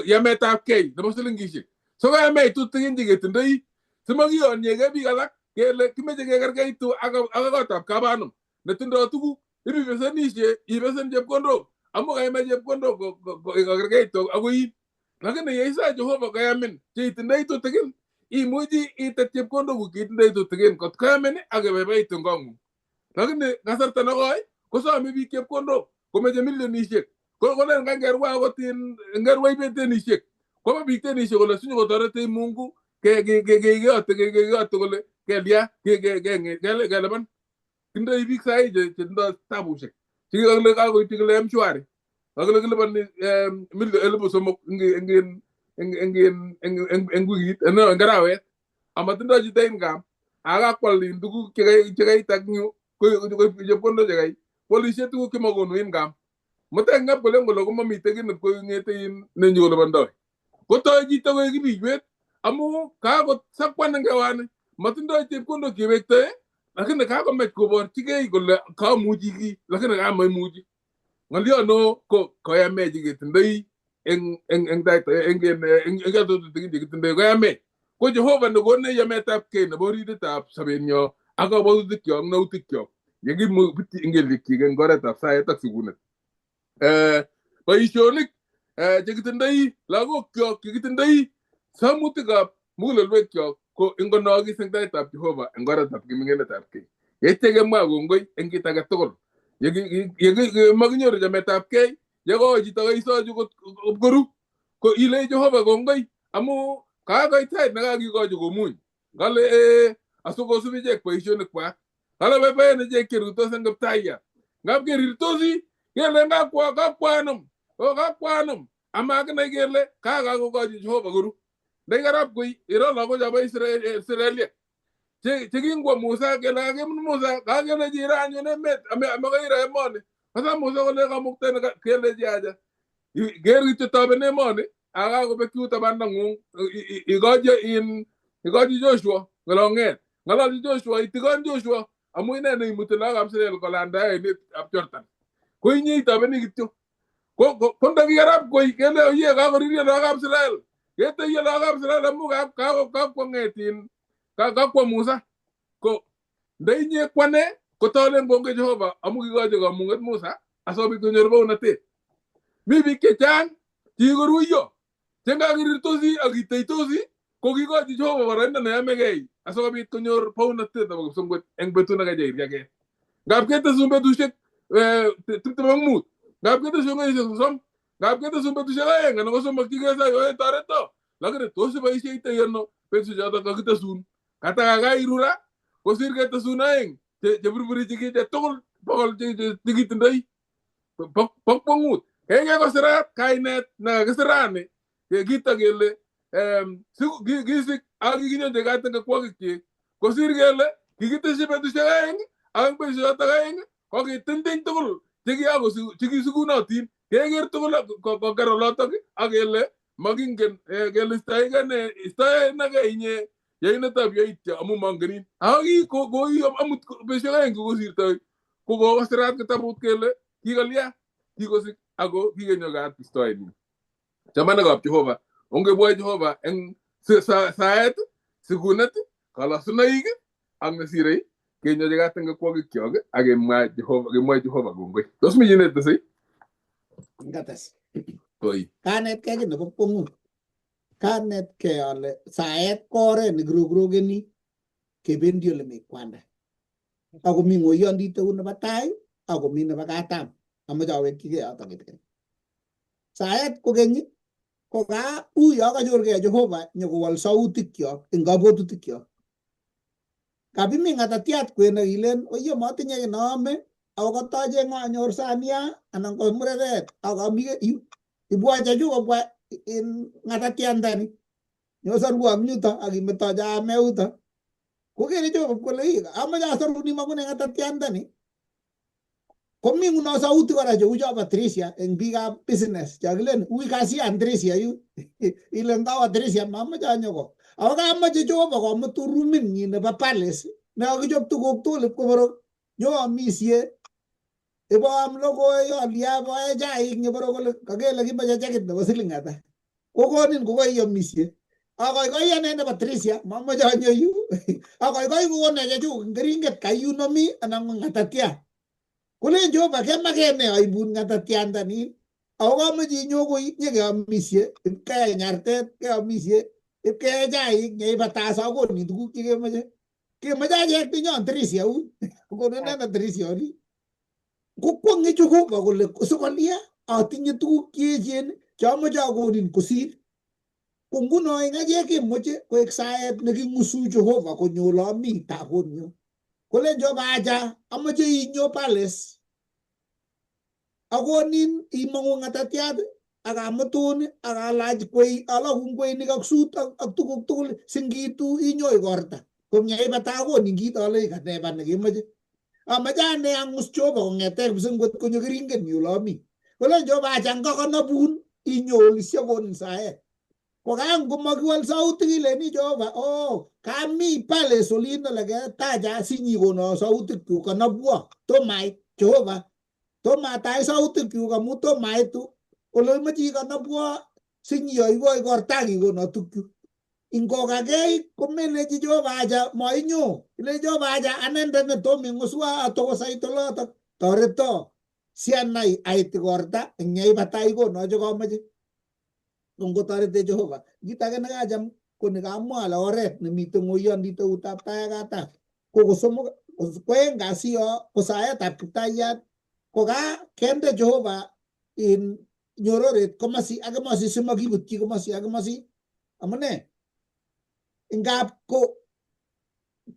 yametab kei nebo silingishek. Sikoyamech tutikin cheketindoi simakiyonyegei biik alak kele kimeche kekerkeitu ak kotab kabanum netindoi tuguk ibibesenishe ibesen chepkondok amu kaimach chepkondok kokerkeitu akoib. Lakini yeisa Jehova koyamin cheitindoi tutikin imuchi itet chepkondok cheitindoi tutikin kot koyamin ak ibaibaitu eng kong'ung. Lakini kasarta nekoi kosome biik chepkondok komeche milionishek kolen ngerwa akot ngerwa ibet tenishek koba biik tenishek kole sinyokotoretech Mungu kekeyote kole kelya kelipan. Tindoi biik sai chetindoi tabushek chekikakile kakoityi kole M-Shwari kakile kiliponi 3,000 eng wikit eng arawet amatindoi chito income akakwal tuguk chekait ak yu chepkondok chekai kwalishe tuguk chemakonu income. Mutai ngap kole kole komamite kiy nekong'ete nenyokolipondoi. Kotoi chito koek kibichwet amu kakosakwan eng kewani matindoi chepkondok chewektoe lakini kakomach koborchigei kole kamuchi kiy lakini kamaimuchi. Ng'oliono ko koyamech cheketindoi eng tetutik chekitindoi koyamech. Ko Jehova nekonech yametab kei nebo orititab sobenyo ak kabwatutikyok ak nautikyok yekimubutyi eng kelyekchik eng oretab saet ak sikunet. Boisionik chekitindoi lagokyok chekitindoi samutikab mugulelwekyok ko ingonokis eng taitab Jehova eng oretab kiming'inetab kei. Yeityo kemwa kongoi eng kit age tugul. Yemakinyoru chametab kei yekowe chito kaisochu koru ko ilei Jehova kongoi amu kakoit sait nekakikochi komuny. Kale asikosub ichek boisionikwak. Kale boiboen ichek cheruitos eng kiptayat. Ngap kerirtosi kele kakwa kakwanum amakinai kele kakakokochi Jehova koru. Ndaikarap koi iro lagochobo Israeliek chekingwo Musa kele kakimun Musa kakelechi iro anyun emet amakairo emoni. Kasa Musa kole kamukten kelechi aja ker kityo toben emoni akakobekyu tabandang'ung ikochi Joshua ng'olong'et ng'ololchi Joshua itikon Joshua amu ine neimuti lagokab Israel kolanda oinetab Jordan. Ko inye itobeni kityo. Ko ndakikarap koi kele oye kakoriryo lagokab Israel. Keteiyo lagokab Israel amu kakwang'etin kakwa Musa. Ko ndainye kwane kotolen kongoi Jehova amu kikochi kamung'et Musa asikobit konyor bounatet. Mi biik chechang chekikoruiyo chengakakirirtosi ak kiteitosi ko kikochi Jehova boroindo neyomegei asikobit konyor bounatet nebo kipsengwet eng betut nekacheirchakei. Ngap ketesun betusiek 25, ngap ketesun kenyisiek 30, ngap ketesun betusiek 2 anan ko 3 chikesai oe toreto lakini tos iboisheitoi ano betusiechoto kakitesun. Katakakai ra kosir ketesun 2 cheburburi chikiche tugul bokol chekitindoi bo kwong'ut. Kaikai kosirat kainet nekakisirani kito kele kisik ak kikinyonchi kat eng kakwokikyik kosir kele kikiteshi betusiek 2 ak eng betusiechoto 2 kokitintiny tugul chekisikunotin keker tugul koker olotok ak kele Makingen kele istoeke ne istoenake inye yainetab yaityo amu mangenin. Ako ki koi amut betusiek aeng kokosirto ko kokosirat kitabut kele kikalya kikosik ako kikenyo kat istoenin. Chamanikab Jehova, ongebwoi Jehova eng saet, sikunet, kalasunoik ak nesirei kenyochi kat eng akwogikchok ak kemwa Jehova, kemwoi Jehova kongoi. Tos mi chi netesei?
Ngates.
Koi.
Kanetkei kiy nebo kwongut. Kanetkei ale saet ko oret nekirokrokeni kebendi ole mi kwanda. Ako mi ng'oyondit eut nebo tai ako mi nebo katam. Amoche awekchigei yoto kitikin. Saet kokeny ko ka uyo kanyorgei Jehova nyokowol sautikyok eng kabwatutikyok. Kapimi ng'atatiat kwen ak ilen oiyo motinye kiy neome ako katocheng'e anyor sania anan ko mureret ak ami ibwa chechu kobwa in ng'atatiandani nyosorwo ang yuto ak imetocho aame yuto. Kokere Jehova kole ii amoche asorun imong'une ng'atatiandani. Komi nguno sauti kora cheu cho Patricia eng biikab business cho kilen ui kasi Andresia yu ile ngawa Patricia mamoche anyo ko. Ako kamoche Jehova komutu rumit nyi nebo palace nekakichop tuguk tugul ipkoborok nyoamisie iboam logoi alia boe chaik nyeborok kole kakele kimoche chekit nebo siling ata. Kokonin kokoiyomisie. Akoikoi ane Patricia mamoche anyo yu. Akoikoi kokonech chechuk eng keringet kaiyunomi anan ko ng'atatia. Kolen Jehova kemaken ne aibun ng'atatiandanin ako kamoche inyo koi nyekeamisie ipkeyai nyartet keamisie ipkee chaik nyeibata asakonin tuguk chekemoche. Kemoche achek tinyon Tricia u kono inendet Tricia oli. Kokwong'e Jehova kole sikolia atinye tuguk cheechen cheamoche akonin kosir. Ko nguno eng achek kemoche koek saet neking'usu Jehova konyo ole ami takonyo. Kolen Jehova acha amoche inyo palace akonin imong'u ng'atatiat ak amutun ak alach kwei alokun kweinik ak suit ak tuguk tugul singiitu inyo igorta. Ko nyeibata akonin kit ale kaneba nekemoche. Amoche ane ang'us Jehova kong'ete kipsengwet konyo keringet nyu ole ami. Kolen Jehova acha ngakanabun inyo oli siakonin saet. Ko kangomakiwal sautik ileni Jehova oh kami palace olin ole ketacha sinyikono sautikyuk kanabwo tomait Jehova tomatach sautikyuk amu tomaitu ole imoche ikanabwo sinyiyoiwo igorta ak ikono tukchu. Ingokakei komelechi Jehova acha moinyo ilechi Jehova acha anendet netom ing'uswa atokosait olotok toreto sianai ait igorta eng yeibata ikono chekomoche. Ngotoretech Jehova. Kit age nekacham ko nikamwa ale oret nemiten ng'oyondit eutab tai ak katam. Ko kosomok ko aeng kasi yo ko saetab Kiptayat ko ka kende Jehova in nyororet komosi ak komosi simakibutyi komosi ak komosi. Amune? Ngap ko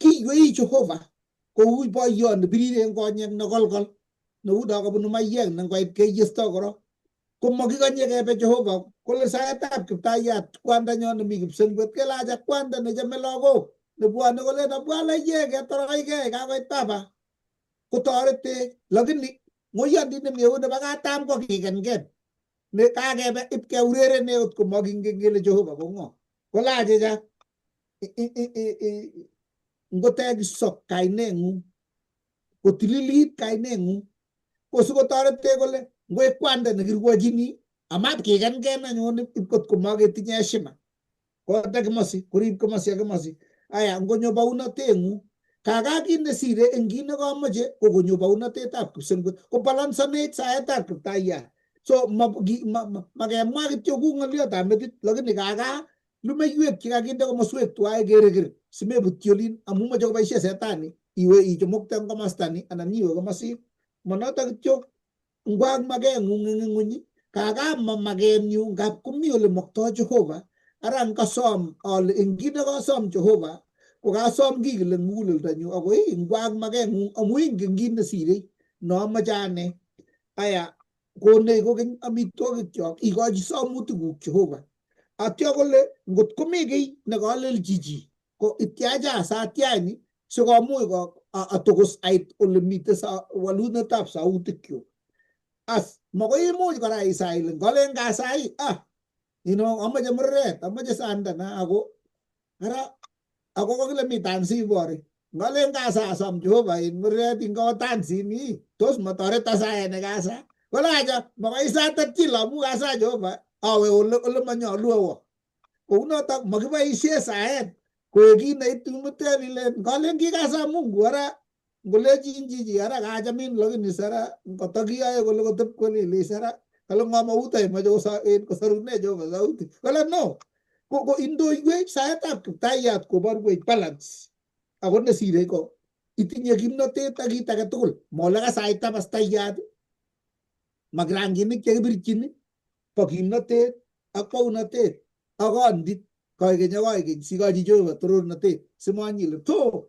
kiywei Jehova kou boiyot nebirir en konyek nekolkol neu do kabunu maiyek ne ngoit keyesto korok. Komakikonye kebe Jehova kole saetab Kiptayat kwandanyon nemi kipsengwet kele acha kwanda nechome lagok nebwone kolen obwa laiyek ketorochkei kakoit baba kotoretech lakini ng'oyondit nemi eut nebo katam ko kikenken ne kakebe ipkeurerene ot komakingen kele Jehova ko ng'o. Kole achicha ngotekisok kaineng'ung kotililit kaineng'ung ko sikotoretech kole ngoek kwanda nekirwochini amat kikenken anyun ipkot komaketinye heshima konde komosi korib komosi ak komosi. Aya ngonyo baunotengung kaka kit nesire eng kit nekomoche ko konyo baunotetab kipsengwet kobalansanech saetab Kiptayat. So makemwa kityo ku ng'oliotab metit lakini kaka lumeiwek chekakinde komoswek tuwai kerekir simebutyi olin amu moche koboisie setani iwe ichomokte eng komosta ni anan iwe komosin. Monoto kityo ngwak makeng'ung eng ing'uny kaka ma makenyu ngap komi ole moktoi Jehova ara ngasom ale eng kit nekosom Jehova ko kasom ki kile muguleldonyu ako ngwak makeng'ung amu ingen kit nesire nomoche ane. Aya konech kokeny amitwogikyok ikochi somutikuk Jehova. Atyo kole ngot komi kiy nekalelchi chi ko ityacha satiani sikomuch atokos ait ole mitei walunetab sautikyuk. As makoi imuch kora isai ile ngolen kasai ah Amache mureret, amache sanda na ako ara ako kokile mi tansi bori. Ngalen kasa asom Jehova in mureret ingo tansi ni tos matoret asae ne kasa. Kole acha makoi satet amu kasa Jehova awe ole manyolu awo. Kounotok makiboisie saet koek kit neitumuten ile ngalen kikasa Mungu ara ngolechin chichi ara kachamin lakini sara kotokiyoe kole kotep kole ile sara kale ng'o mauta imoche kosarune Jehova sauti. Kole no. Ko indoiwech saetab Kiptayat koborwech balance. Ako nesire ko itinye kimnotet ak kit age tugul. Mole kasaita pastayat makranginik chekibirchin bo kimnotet ak bounotet ak kondit koikeny ak koikeny sikochi Jehova torornotet simonyile to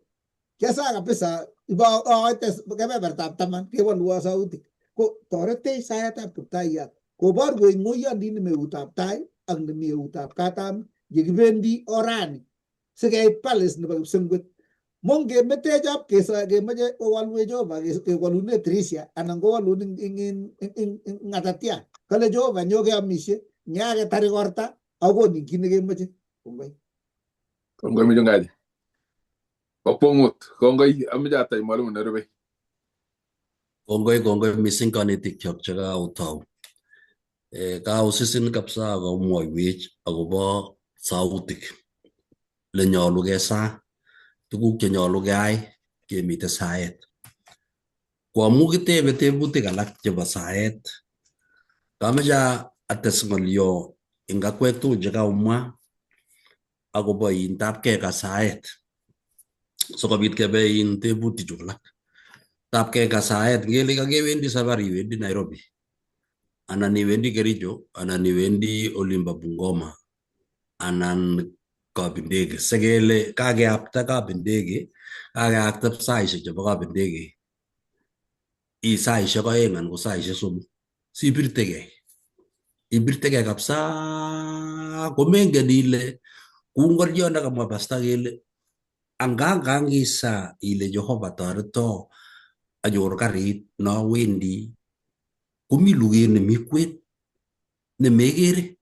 kiasa kabisa ibo aite kebebertab taman kewolwo sautik. Ko toretech saetab Kiptayat koborwech ng'oyondit nemi eutab tai ak nemi eutab katam yekibendi orani sikeit palace nebo kipsengwet. Mong kemetechop kemoche kowolwech Jehova kewolune Tricia anan kowolun ing ng'atatia. Kale Jehova nyo keamishe nyaketar igorta akonin kit nekemoche. Kongoi.
Kongoi mchungaji. Bo kwongut. Kongoi amoche atach mwalimu nerube.
Kongoi kongoi missing kanetikyok chekaotou. Kausisin kabisa akomwoiwech akobo sautik lenyolu kesaa tuguk chenyolu keyai kemite saet. Ko amu kitebe tebutik alak chebo saet, kameche ates ng'olyo eng akwek tugul chekaomwa akobo tapkei ka saet sikobit kebe in tebutichu alak. Tapkei ka saet ngele kakewendi safari iwendi Nairobi anan iwendi Kericho anan iwendi olimbo Bungoma anan Kapindege sekele kakeapta Kapindege kakeapta saishek chebo Kapindege i saishek 2 anan ko saishek 3 sibirtegei ibirtegei kabisa komengen ile kou ngoriot nekamwa pasta kele angangangisa ile Jehova toreto anyor karit nowendi komi luget nemi kwen nemekere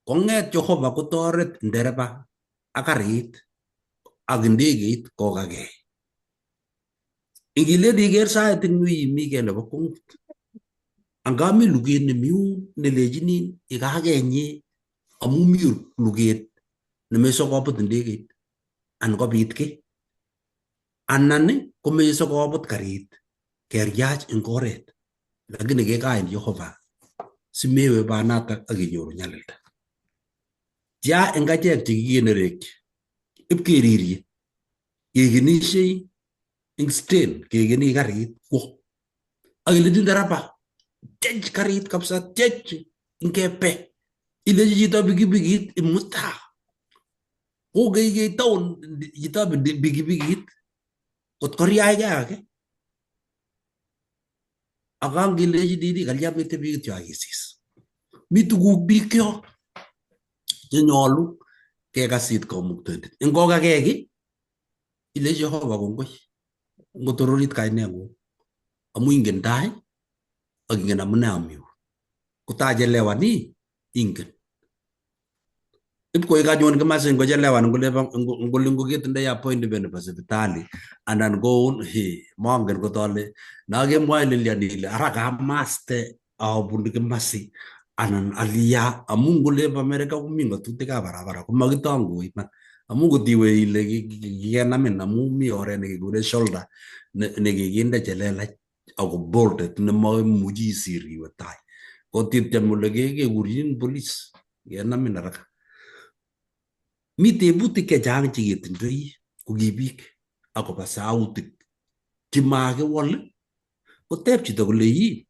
kong'et Jehova kotoret ndereba ak karit ak ndegeit kokakei. Ingilen iker sait eng yu iimigei nebo kwongut. Angami luget nemi yun nelechinin ikakenye amu mi luget nemesokobut ndegeit anan kobit kiy anan komesokobut karit keryach eng oret lakini kekain Jehova simewe banatak ak inyoru nyalilda. Tia eng achek chekikenerekyi ipkerirye kekenishei eng stand kekeni karit kwo ak ilechi ndereba tyech karit kabisa tyech ngepe ilechi chito pikipikit imuta kokeikei town chito pikipikit kot koriachkei ake ak angilechi nini kalya mete biik kityo akisis. Mi tuguk bikyok chenyolu kekasit kamuktaindet. Ingokakei ki ilechi Jehova kongoi ngotororit kaineng'ung amu ingen tai ak ingen amune ami yu. Kotachelewan ii ingen. Ipkoik anyun kimasi ngochelewan ngole ngoketindoi appointment nebo sipitali anan koun he mongen kot ale nakemwoe lilian ile ara kamaste abunu kimasi anan aliya amu ngole Amerika komi ng'atutikab barabara komakitongui iman amu kotiwe ile kikenamin amu mi oret nekikuren shoulder nekikinde chelelach ako bolted nemaimuchi isir iwe tai kotityem ole kekurchin police kenamin haraka. Mi tebutik chechang cheketindoi ko ki biik akobo sautik chemakiwol koteb chito kole ii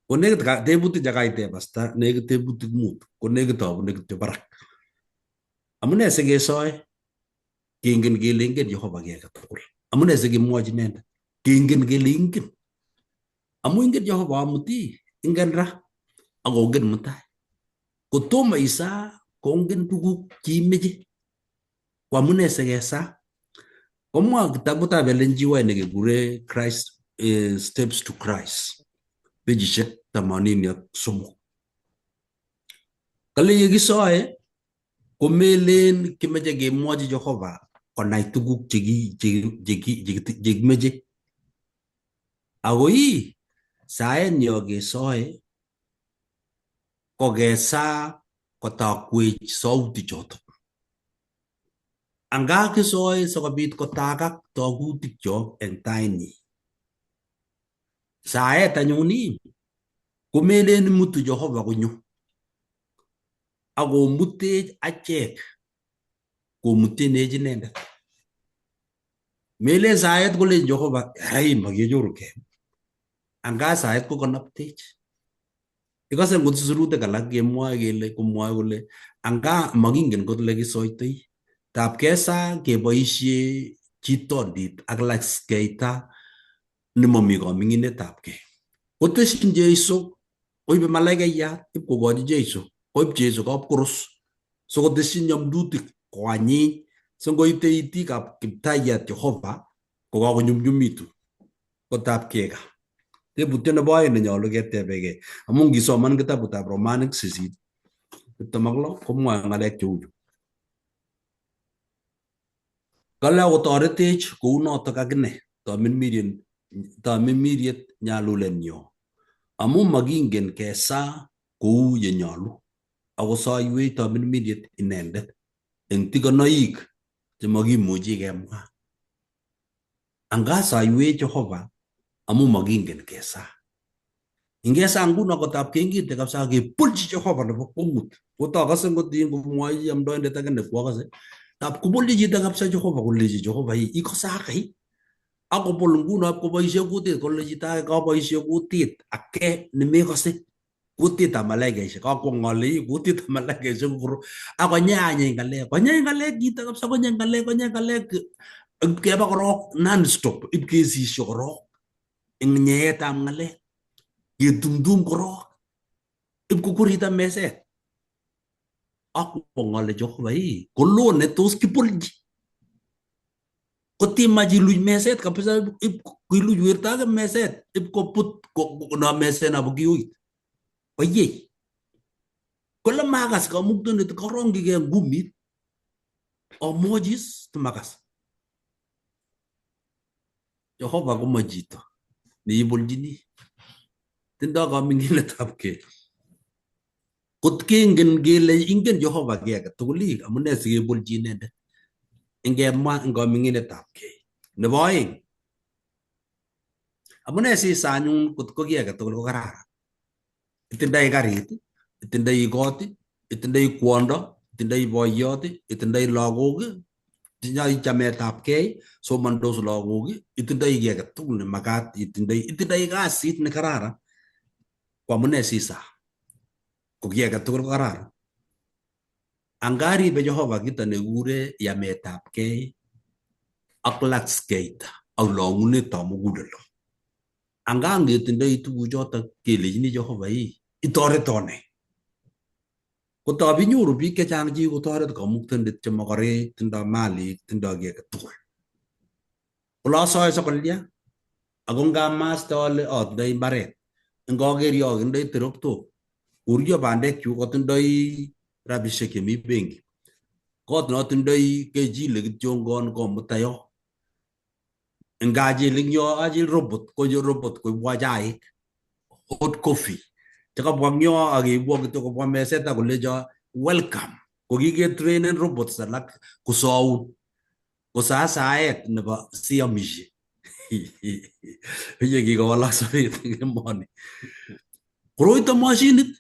konekit tebutik chekaiteb pasta nekit tebutik 5 konekit abune kityo barak. Amune sikesoe kengen kele ingen Jehova kiy age tugul. Amune sikemwochi inendet kengen kele ingen amu ingen Jehova amut ii ingen ra akongen mutai kotomo isaa kongen tuguk cheimeche ko amune sikesaa komwa kitabutab Ellen G. White nekekure Christ Steps to Christ pejishek 83. Kale yekisoe komelen kimeche kemwochi Jehova konai tuguk chekimeche. Ako ii saet nyo kesoe ko kesaa kotakwech sauti chotok. Anga kisoe sikobit kotakak tokutik chok eng tainyi. Saet anyun ii komelen imutu Jehova konyo akomutech achek komutenech inendet. Melen saet kolen Jehova ai makenyorukei. Anga saet kokonoptech. Ikose ngot sirutik alak kemwoe kele komwoe kole anga makingen kot le kisoitoi. Tab kesaa keboisie chitondit ak laskeita nemomi kaming'inetab kei. Koteshin Jeiso koibe malaikayat ipkokochi Jeiso koib Jeiso kapkorus sikoteshin nyamdutik koanyiny singoite itikab kiptayat Jehova kokakonyumnyumitu kotab keka. Tebutiet nebo aeng nenyolu ketebekei amun ngisoman kitabutab Romanik 8:26 komwoe ng'alek cheu chu. Kale akotoretech kounotok akine tamirmiriet nyalulenyo amu makingen kesaa kou yenyolu ako soiwech tamirmiriet inendet eng tikonoik chemakimuchi kemwa. Anga soiwech Jehova amu makingen kesaa. Ingesaa nguno kotab kengite kabisa kepolchi Jehova nebo kwongut. Kotokose ngot komwochi amdoindet age nekwokose tab kobolchi chito kabisa Jehova kolechi Jehova ikose akai akobol nguno koboisie kutit kole chito age kaboisie kutit ake nemekose kutitab malaikaisiek kakwong ale ii kutitab malaikaisiek kokoro akonyany ng'alek konyany ng'alek chito kabisa konyany ng'alek konyany ng'alek keba korok non-stop ipkesisyo korok eng nyeetab ng'alek ketumtum korok ipkokur chito meset akwong ale Jehova ii kolo netos kibolchi kotimach iluch meset kabisa ip iluch werto age meset ipkobut no meset nabo kiyoit koyei kole makas kamuktaindet korongchigei ngumit amwochis timakas. Jehova koma chito neibolchini tindoi kaming'inetab kei. Kot kengen kele ingen Jehova kiy age tugul ii amune sikebolchi inendet ingemwa eng kaming'inetab kei. Nebo aeng amune sisa anyun kot ko kiy age tugul ko kararan. Itindoi karit, itindoi kot, itindoi kwondo, itindoi boiyot, itindoi lagok, itindoi chametab kei, somandos lagok, itindoi kiy age tugul nemakat itindoi, itindoi kasit nekararan. Ko amune sisa ko kiy age tugul ko kararan. Anga ribe Jehova kito nekikure yametab kei ak laskeita ak long'unetab muguleldo. Anga ngetindoi tuguchotok kelechini Jehova ii itoreton nee. Kotab inyoru biik chechang chekikotoret kamuktaindet che mokorek, tindoi malik, tindoi kiy age tugul. Kole asoe sikolya ako ngamaste ale atindoi mbaret ngaker yo akindoi terektok koruryo bandekchu atindoi rabisiek chemi benki. Kot neotindoi kechile kityongon komuta yo. Ngachil eng yo achil robot konyo robot koibwo chaik hot coffee chekabwa eng yo akeibwo kityo kobwa meset akolecho welcome kokiketrainen robots alak kosoun kosaa saet nebo siamishe. Oye kikowalak sobet eng emoni. Koroito mashinit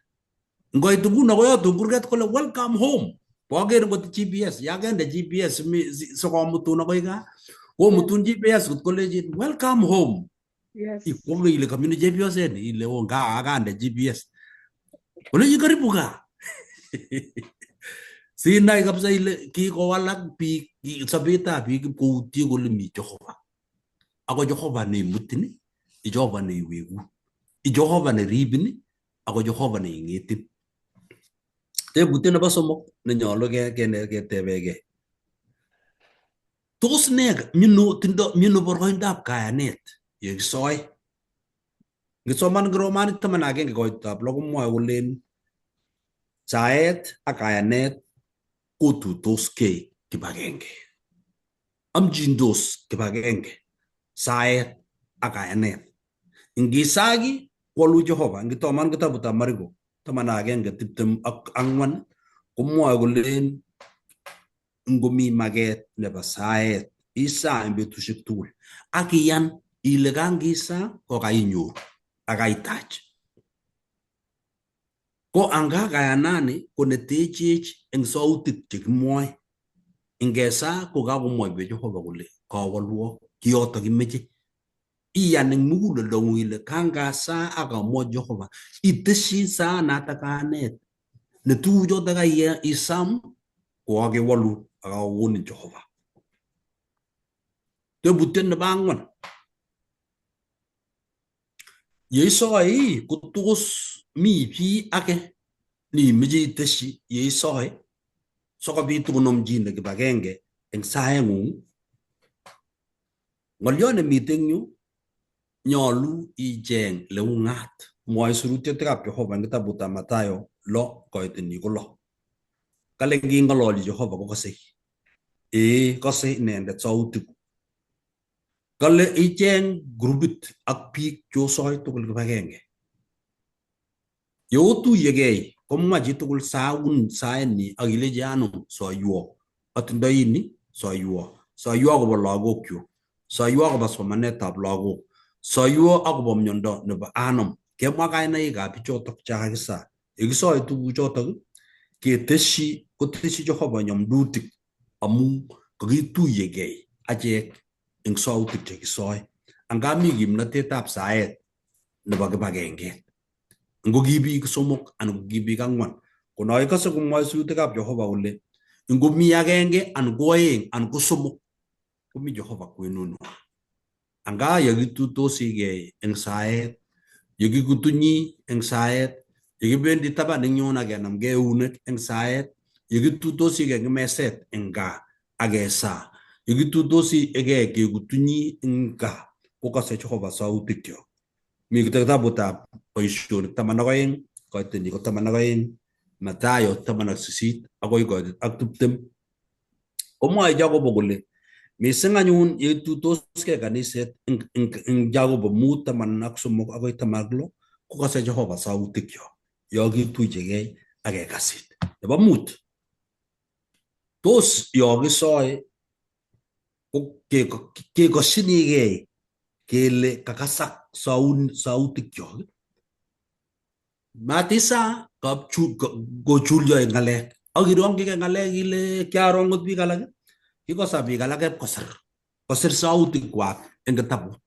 ngoit nguno koyotun kurget kole welcome home. Koaker ngot GPS yakende GPS sikomutun akoi gaa komutun GPS kot kolechin welcome home.
Yes.
Ikwonge ile kamino chepyoset ni ile o nga akande GPS. Kolechin karibu gaa. Sinai kabisa ile kikowalak biik sobetab biik koutye kole mi Jehova. Ako Jehova neimutin, Jehova neiwekun, Jehova neribin, ako Jehova neing'etin. Tebutiet nebo somok nenyolu ketebekei. Tos nee mino tindo mino boroindab kayanet yekisoe? Ngisoman Romanik 11 koitab lo komwoe kolen Saet ak kayanet kotuitoskei kibagenge. Amchindos kibagenge saet ak kayanet. Ngisaki kwolu Jehova, ngitoman kitabutab Mariko 11:24 komwoe kolen ngomi maket nebo saet isaa en betusiek tugul ak iyan ile kangisaa ko kainyoru ak kaitach. Ko anga kayanani ko netechech eng sautik chekimwoe. Ingesaa ko kakomwoiwech Jehova kole kawolwok kiyoto kimeche. Iyan eng muguleldong'ung ile kangasaa ak amwochi Jehova, iteshi saanatak kayanet ne tuguchoto kaisam ko kakewolun ak kakokonin Jehova. Tebutiet nebo ang'wan. Yeisoe ko tos mi chi age neimeche iteshi yeisoe sikobit konomchine kibagenge eng saeng'ung. Ng'oliot nemiten eng yu nyolu icheng leung'at. Mwoe sirutietab Jehova eng kitabutab Mathayo 6:6. Kale nging'ololchi Jehova kokosei. Ee, kose inendet sautikuk. Kale icheng grupit ak biik chosoe tugul kibagenge. Yeotuyegei komwa chitugul saun saenyi ak ilechi anum soiwo atindoi ni soiwo soiwo akobo lagokyuk soiwo akobo somanetab lagok soiwo akobo miondo nebo anom kemwa kainaikab bichotok chekakisaa yekisoe tuguchotok keteshi koteshi Jehova nyamdutik amu kakituyegei achek eng sautik chekisoe anga mi kimnatetab saet nebo kibagenget ngo ki biik somok anan ko ki biik ang'wan. Ko no ikose komwoe sirutikab Jehova kole ngomi agenge anan ko oeng anan ko somok komi Jehova kwenunwa. Anga yekituitosigei eng saet, yekikutunyi eng saet, yekibendi taban eng yon ak kenamgei eunek eng saet, yekituitosigei eng meset eng gaa ak kesaa, yekituitosigei kekutunyi eng gaa kokose Jehova sautikyok. Mi kitabutab Boisionik 12, koitenyi ko 12, Mathayo 18 akoi koitet ak 20. Komwoe Jakobo kole mising anyun yeituitoskei kaniset eng Jakobo 5:13 akoi 16 kokose Jehova sautikyok yo kituichegei ak kekasit. Nebo mut, tos yo kisoe ko kekoshinigei kele kakasak sautikyok matisa kochulyo eng ng'alek ak irongchigei ng'alek ile kiaro ngot biik alak kikosa biik alak kosir kosir sautikwak eng kitabut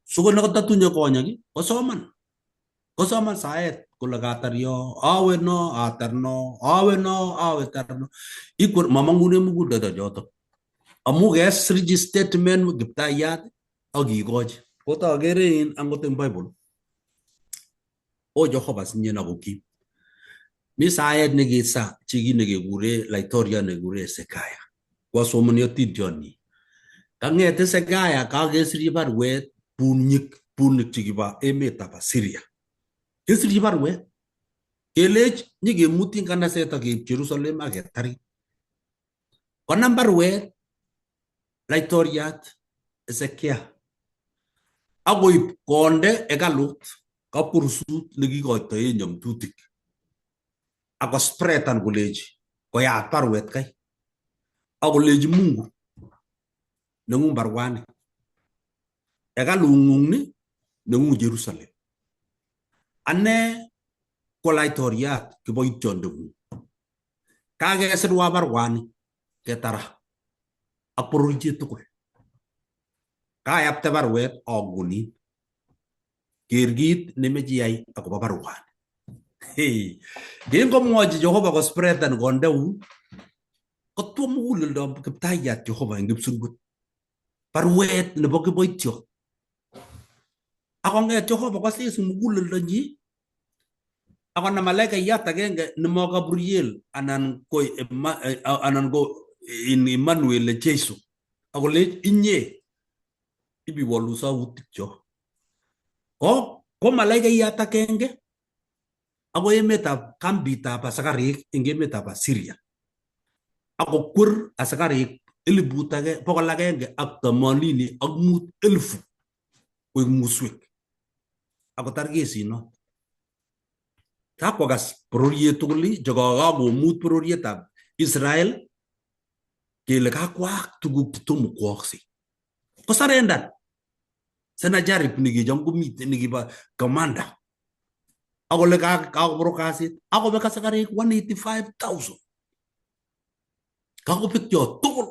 siko nekatatunye konyek kosoman kosoman saet kole katar yo awe no atar no awe no awe tar no ikwer mamangune muguleldo chotok amu kesirchi statement Kiptayat ak ikochi kotakere in angot eng Bible o Jehova sinye ako kim. Mi saet nekisa chi nekekure laitoriat nekikure Hezekiah. Kwasomoni atindioni. Kang'et Hezekiah kakesirchi baruet bunik chekibo emetab Assyria. Kesirchi baruet kelech nyikemutin kanaset ak keib Jerusalem ak ketarin. Konam baruet laitoriat Hezekiah akoib konde hekalut kapkurusut nekikoitoen nyamtutik akospretan kolechi koyat baruet kai akolechi Mungu neng'ung baruani hekalung'ung ni neng'ung Jerusalem ane ko laitoriat kiboityondeng'ung kakesirwa baruani ketara ak bororiet tugul kayapte baruet akonin ker kit nemeche iyai akobo baruani. Kingomwochi Jehova kospretan kondeun kotwo muguleldab Kiptayat Jehova eng kipsungut baruet nebo kiboityo akong'et Jehova kosis muguleldonyi akonam malaikayat agenge nemo Gabriel anan ko Emmanuel Jesu akolech inye ibiwolu sautikcho. Ko malaikayat agenge Akoi emetab kambitab asikarik eng emetab Assyria. Akokwer asikarik 185,000 koek muswek. Akotar kesit not. Kakwakas bororiet tugul chekakomut bororietab Israel kele kakwaak tuguk chetomo kwooksei. Kosarendan Senajarib nekicham komiten nekibo commander akole kakoborok kasit akobek asikarik 185,000 kakobek cho tugul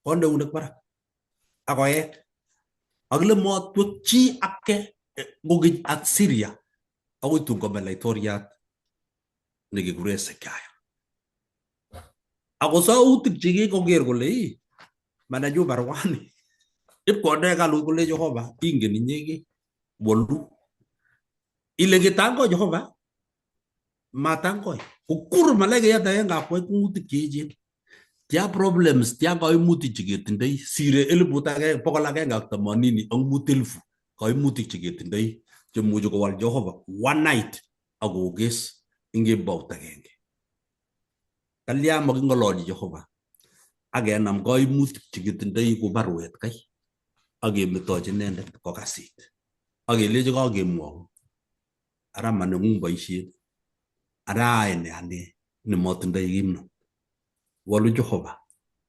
konde eunek barak akoet akile matwek chi ake ngokeny ak Syria akoi tun kome laitoriat nekikure Hezekiah. Ako sautik chekikoker kole ii manenyu barwani ipkonde hekalut kole Jehova ingen inyegei wolu ile kitangoi Jehova matangoi kokur malaikayat agenge akwai kungutik cheechen tia problems tia kaimutik cheketindoi sire 185,000 kaimutik cheketindoi chemuchi kowal Jehova one night akokes eng kembout agenge. Kalya making'ololchi Jehova akenam kaimutik chekitindoi ku baruet kai akemetochi inendet kokasit akelechi kakemwoun ara maneng'ung boisiet ara ae ne ane nemotindoi kimnot. Wolu Jehova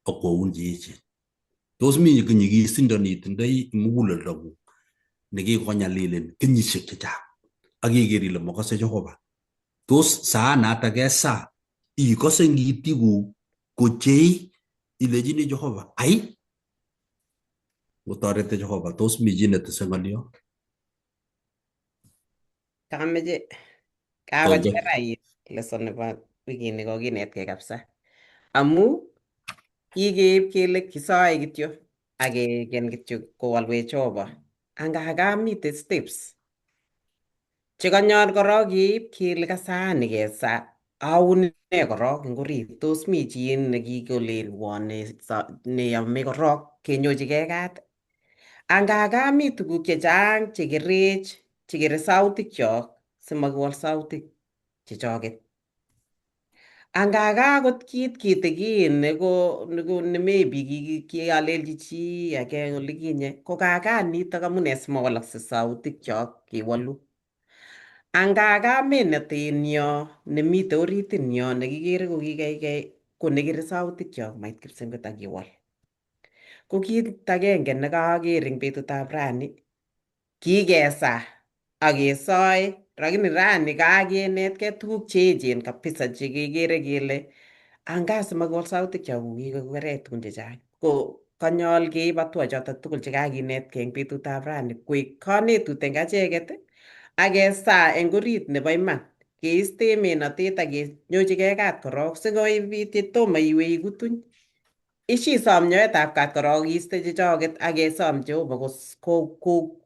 akwoun cheechen. Tos mi nyikisindo neitindoi eng muguleldong'ung nekikonyalilin kenyisiek chechang akiker ile makase Jehova? Tos saanata kesaa ikose eng itikuk kochei ilechini Jehova ai ngotoreti Jehova tos mi chi netese ng'olyo?
Kameche
Kongoi.
kakocherait lesson nebo wikini kokinetkei kabisa amu kikeib kele kisoe kityo akeken kityo kowolwech Jehova anga kamite steps chekanyol korok keib kele kasaani kesa aune korok eng orit tos mi chi nekikolelwon neyome korok kenyochigei kat anga kami tuguk chechang chekerech chekere sautik chok simakiwol sautik chechoket anga akot kit kitikin neko neko ne maybe kialelchi chi age olikinye ko kaka nitok amune simawalakse sautik chok kewolu anga kamenatenyo nemite oritinyo nekikere kokikeikei ko nekere sautik chok mait kipsengwet akiwal ko kit agenge nekaker eng betutab rani kikesa akesoe lakini rani kakenetkei tuguk cheechen kabisa chekekere kele anga simakiwal sautik chok kokikokerech tugun chechang ko kanyol keib hatua chotok tugul chekakinetkei eng betutab rani koek kanetut eng acheket akesaa eng orit nebo iman keiste menotet akenyochigei kat korok sikobit yetomo iwe ikutuny ishisom nyoetab kat korok iste chechoket akesom Jehova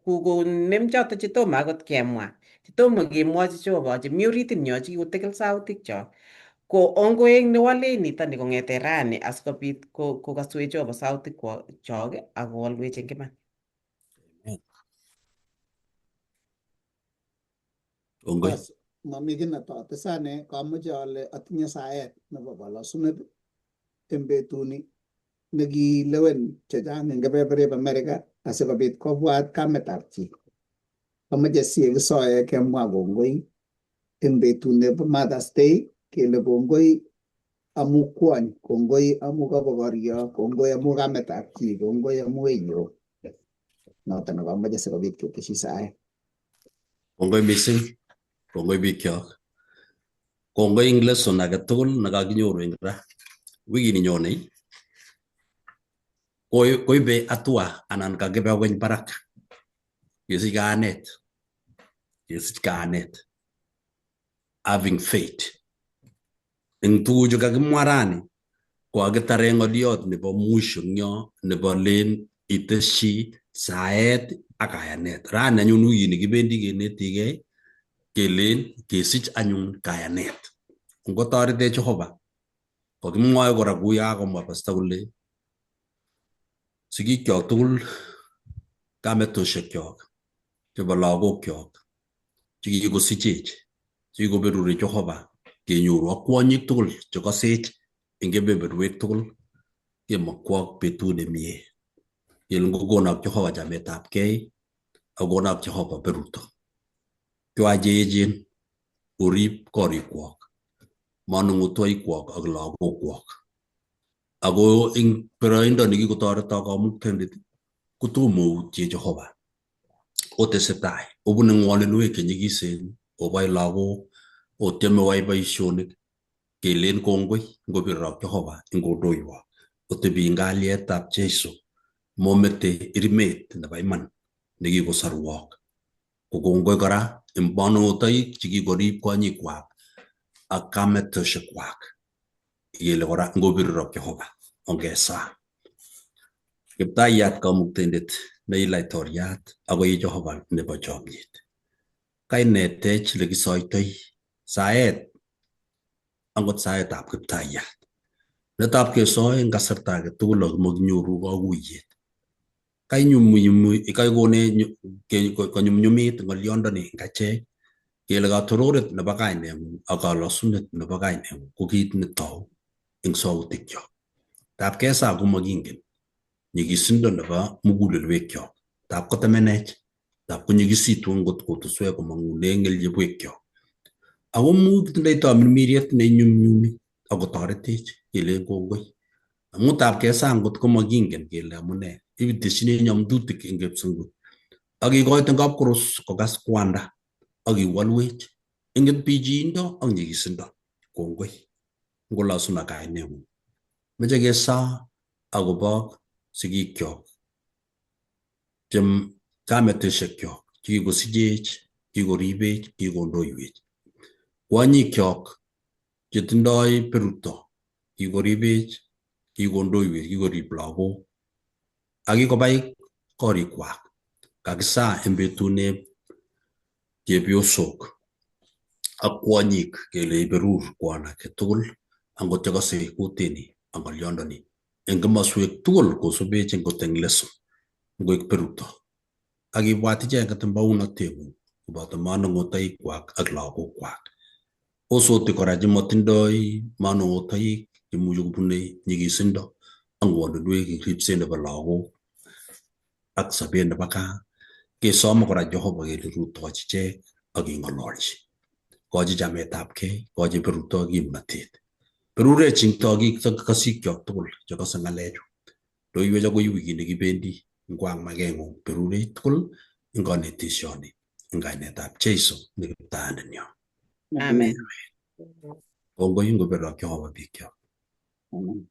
konem choto chetomo akot kemwa chetomo kemwochi Jehova chemi oritinyo chekikotekil sautik chok ko ongoek newolech nitoni kong'ete rani asikobit kokaswech Jehova sautik chok akowolwech eng iman.
Kongoi.
Bas, mami kiy netotese ane kamoche ale atinye saet nebo kalosunet eng betuni nekilewen chechang eng kebeberwek Amerika asikobit kobwat kametab chi. Amoche siyekisoe kemwa kongoi eng betut nebo Mother's Day kele kongoi amu kwony, kongoi amu kabokorio, kongoi amu kametab chi, kongoi amu eyo. Noton nekamoche sikobit keteshi saet.
Kongoi missing, kongoi bikyok. Kongoi eng lesson age tugul nekakinyoru eng ra. Wikini nyone koibe hatua anan kakibe kwen barak. Kesich kayanet. Kesich kayanet. Having faith. Eng tuguchu kakimwa rani ko kakitare ng'oliot nebo mwisho eng yo nebo len iteshi saet ak kayanet. Rani anyun wikini kibendi kenetigei kelen kesich anyun kayanet. Ngotoretech Jehova kokimwoe kora kou ya kakomwa pastor kole sigikyok tugul kametoshekyok chebo lagokyok chekikosichech Chekikoberuri Jehova kenyoru ak kwonyik tugul chekosech eng kebeberwek tugul kemokwok betut nemie. Kele ngokonok Jehova chametabgei ak konok Jehova berurto. Kiwa cheechen orib korikwok, manung'utoikwok ak lagokwok. Ako eng boroindo nekikotoretok kamuktaindet kotomo outye Jehova. Otesetai obune ng'woninwek chenyikisen, oboe lagok, otieme oai boisionik, kelen kongoi ngobirok Jehova ingondoiwok. Otebi eng kalyetab Jesu, momete irimet nebo iman nekikosarwok. Ko kongoi kora eng manung'otoik chekikorib konyikwak ak kametoshekwak. Ikele kora ngobirok Jehova, ongesaa. Kiptayat kamuktaindet ne i laitoriat ako i Jehova nebo chomyet. Kainetech lekisoitoi saet angot saetab kiptayat. Netab kesoe eng kasarta age tugul akimokinyoru kakuyet. Kaikonech konyumnyumit ng'olyondoni eng achek kele katororet nebo kaineng'ung ak kalosunet nebo kaineng'ung ko kit netou eng sautikyok. Tab kesaa komokingen nyikisindo nebo mugulelwekyok. Tab kotemenech, tab konyikisitu angot kutuswek komong'une ng'elyebwekyok. Ako much kitindoi tamirmiriet neinyumnyumi akotoretech kelen kongoi. Amu tab kesaa ngot komokingen kele amune ibiteshinech nyamdutik eng kipsungut ak ikoite kapkorus kokas kwanda ak iwolwech eng pichiindo ak nyikisindo. Kongoi. Ngolosuna kaineng'ung. Meche kesaa akobo sigikyok che kametishekyok chekikosichech, kikoribech, kikondoiwech. Kwanyikyok chetindoi berurto, kikoribech, kikondoiwech, kikorib lagok ak kikobai korikwak. Kakisaa eng betut chepyosok ak kwonyik kele iberur kwan age tugul angot chekose kutini ak ng'olyondoni eng komoswek tugul kosubech angot eng leso ngoek berurto. Ak ibwat icheket eng baunotengung koboto manung'otoikwak ak lagokwak. Osoti kora chemotindoi manung'otoik chemuchi kobune nyikisindo ak ng'woninwek eng ripset nebo lagok ak sobet nebo gaa. Kesome kora Jehova kele rutochi ichek ak ing'ololchi. Kochi chametabgei, kochi berurto ak kimnatet. Berurech eng tokik kasikyok tugul chekose ng'alechu. Ndoiwech akoi wikit nekibendi ngwang makeng'ung berurech tugul eng konetisioni eng kainetab Jesu ne kiptayandenyo.
Amen.
Kongoi ngoberurok Jehova bikyok.
Amen.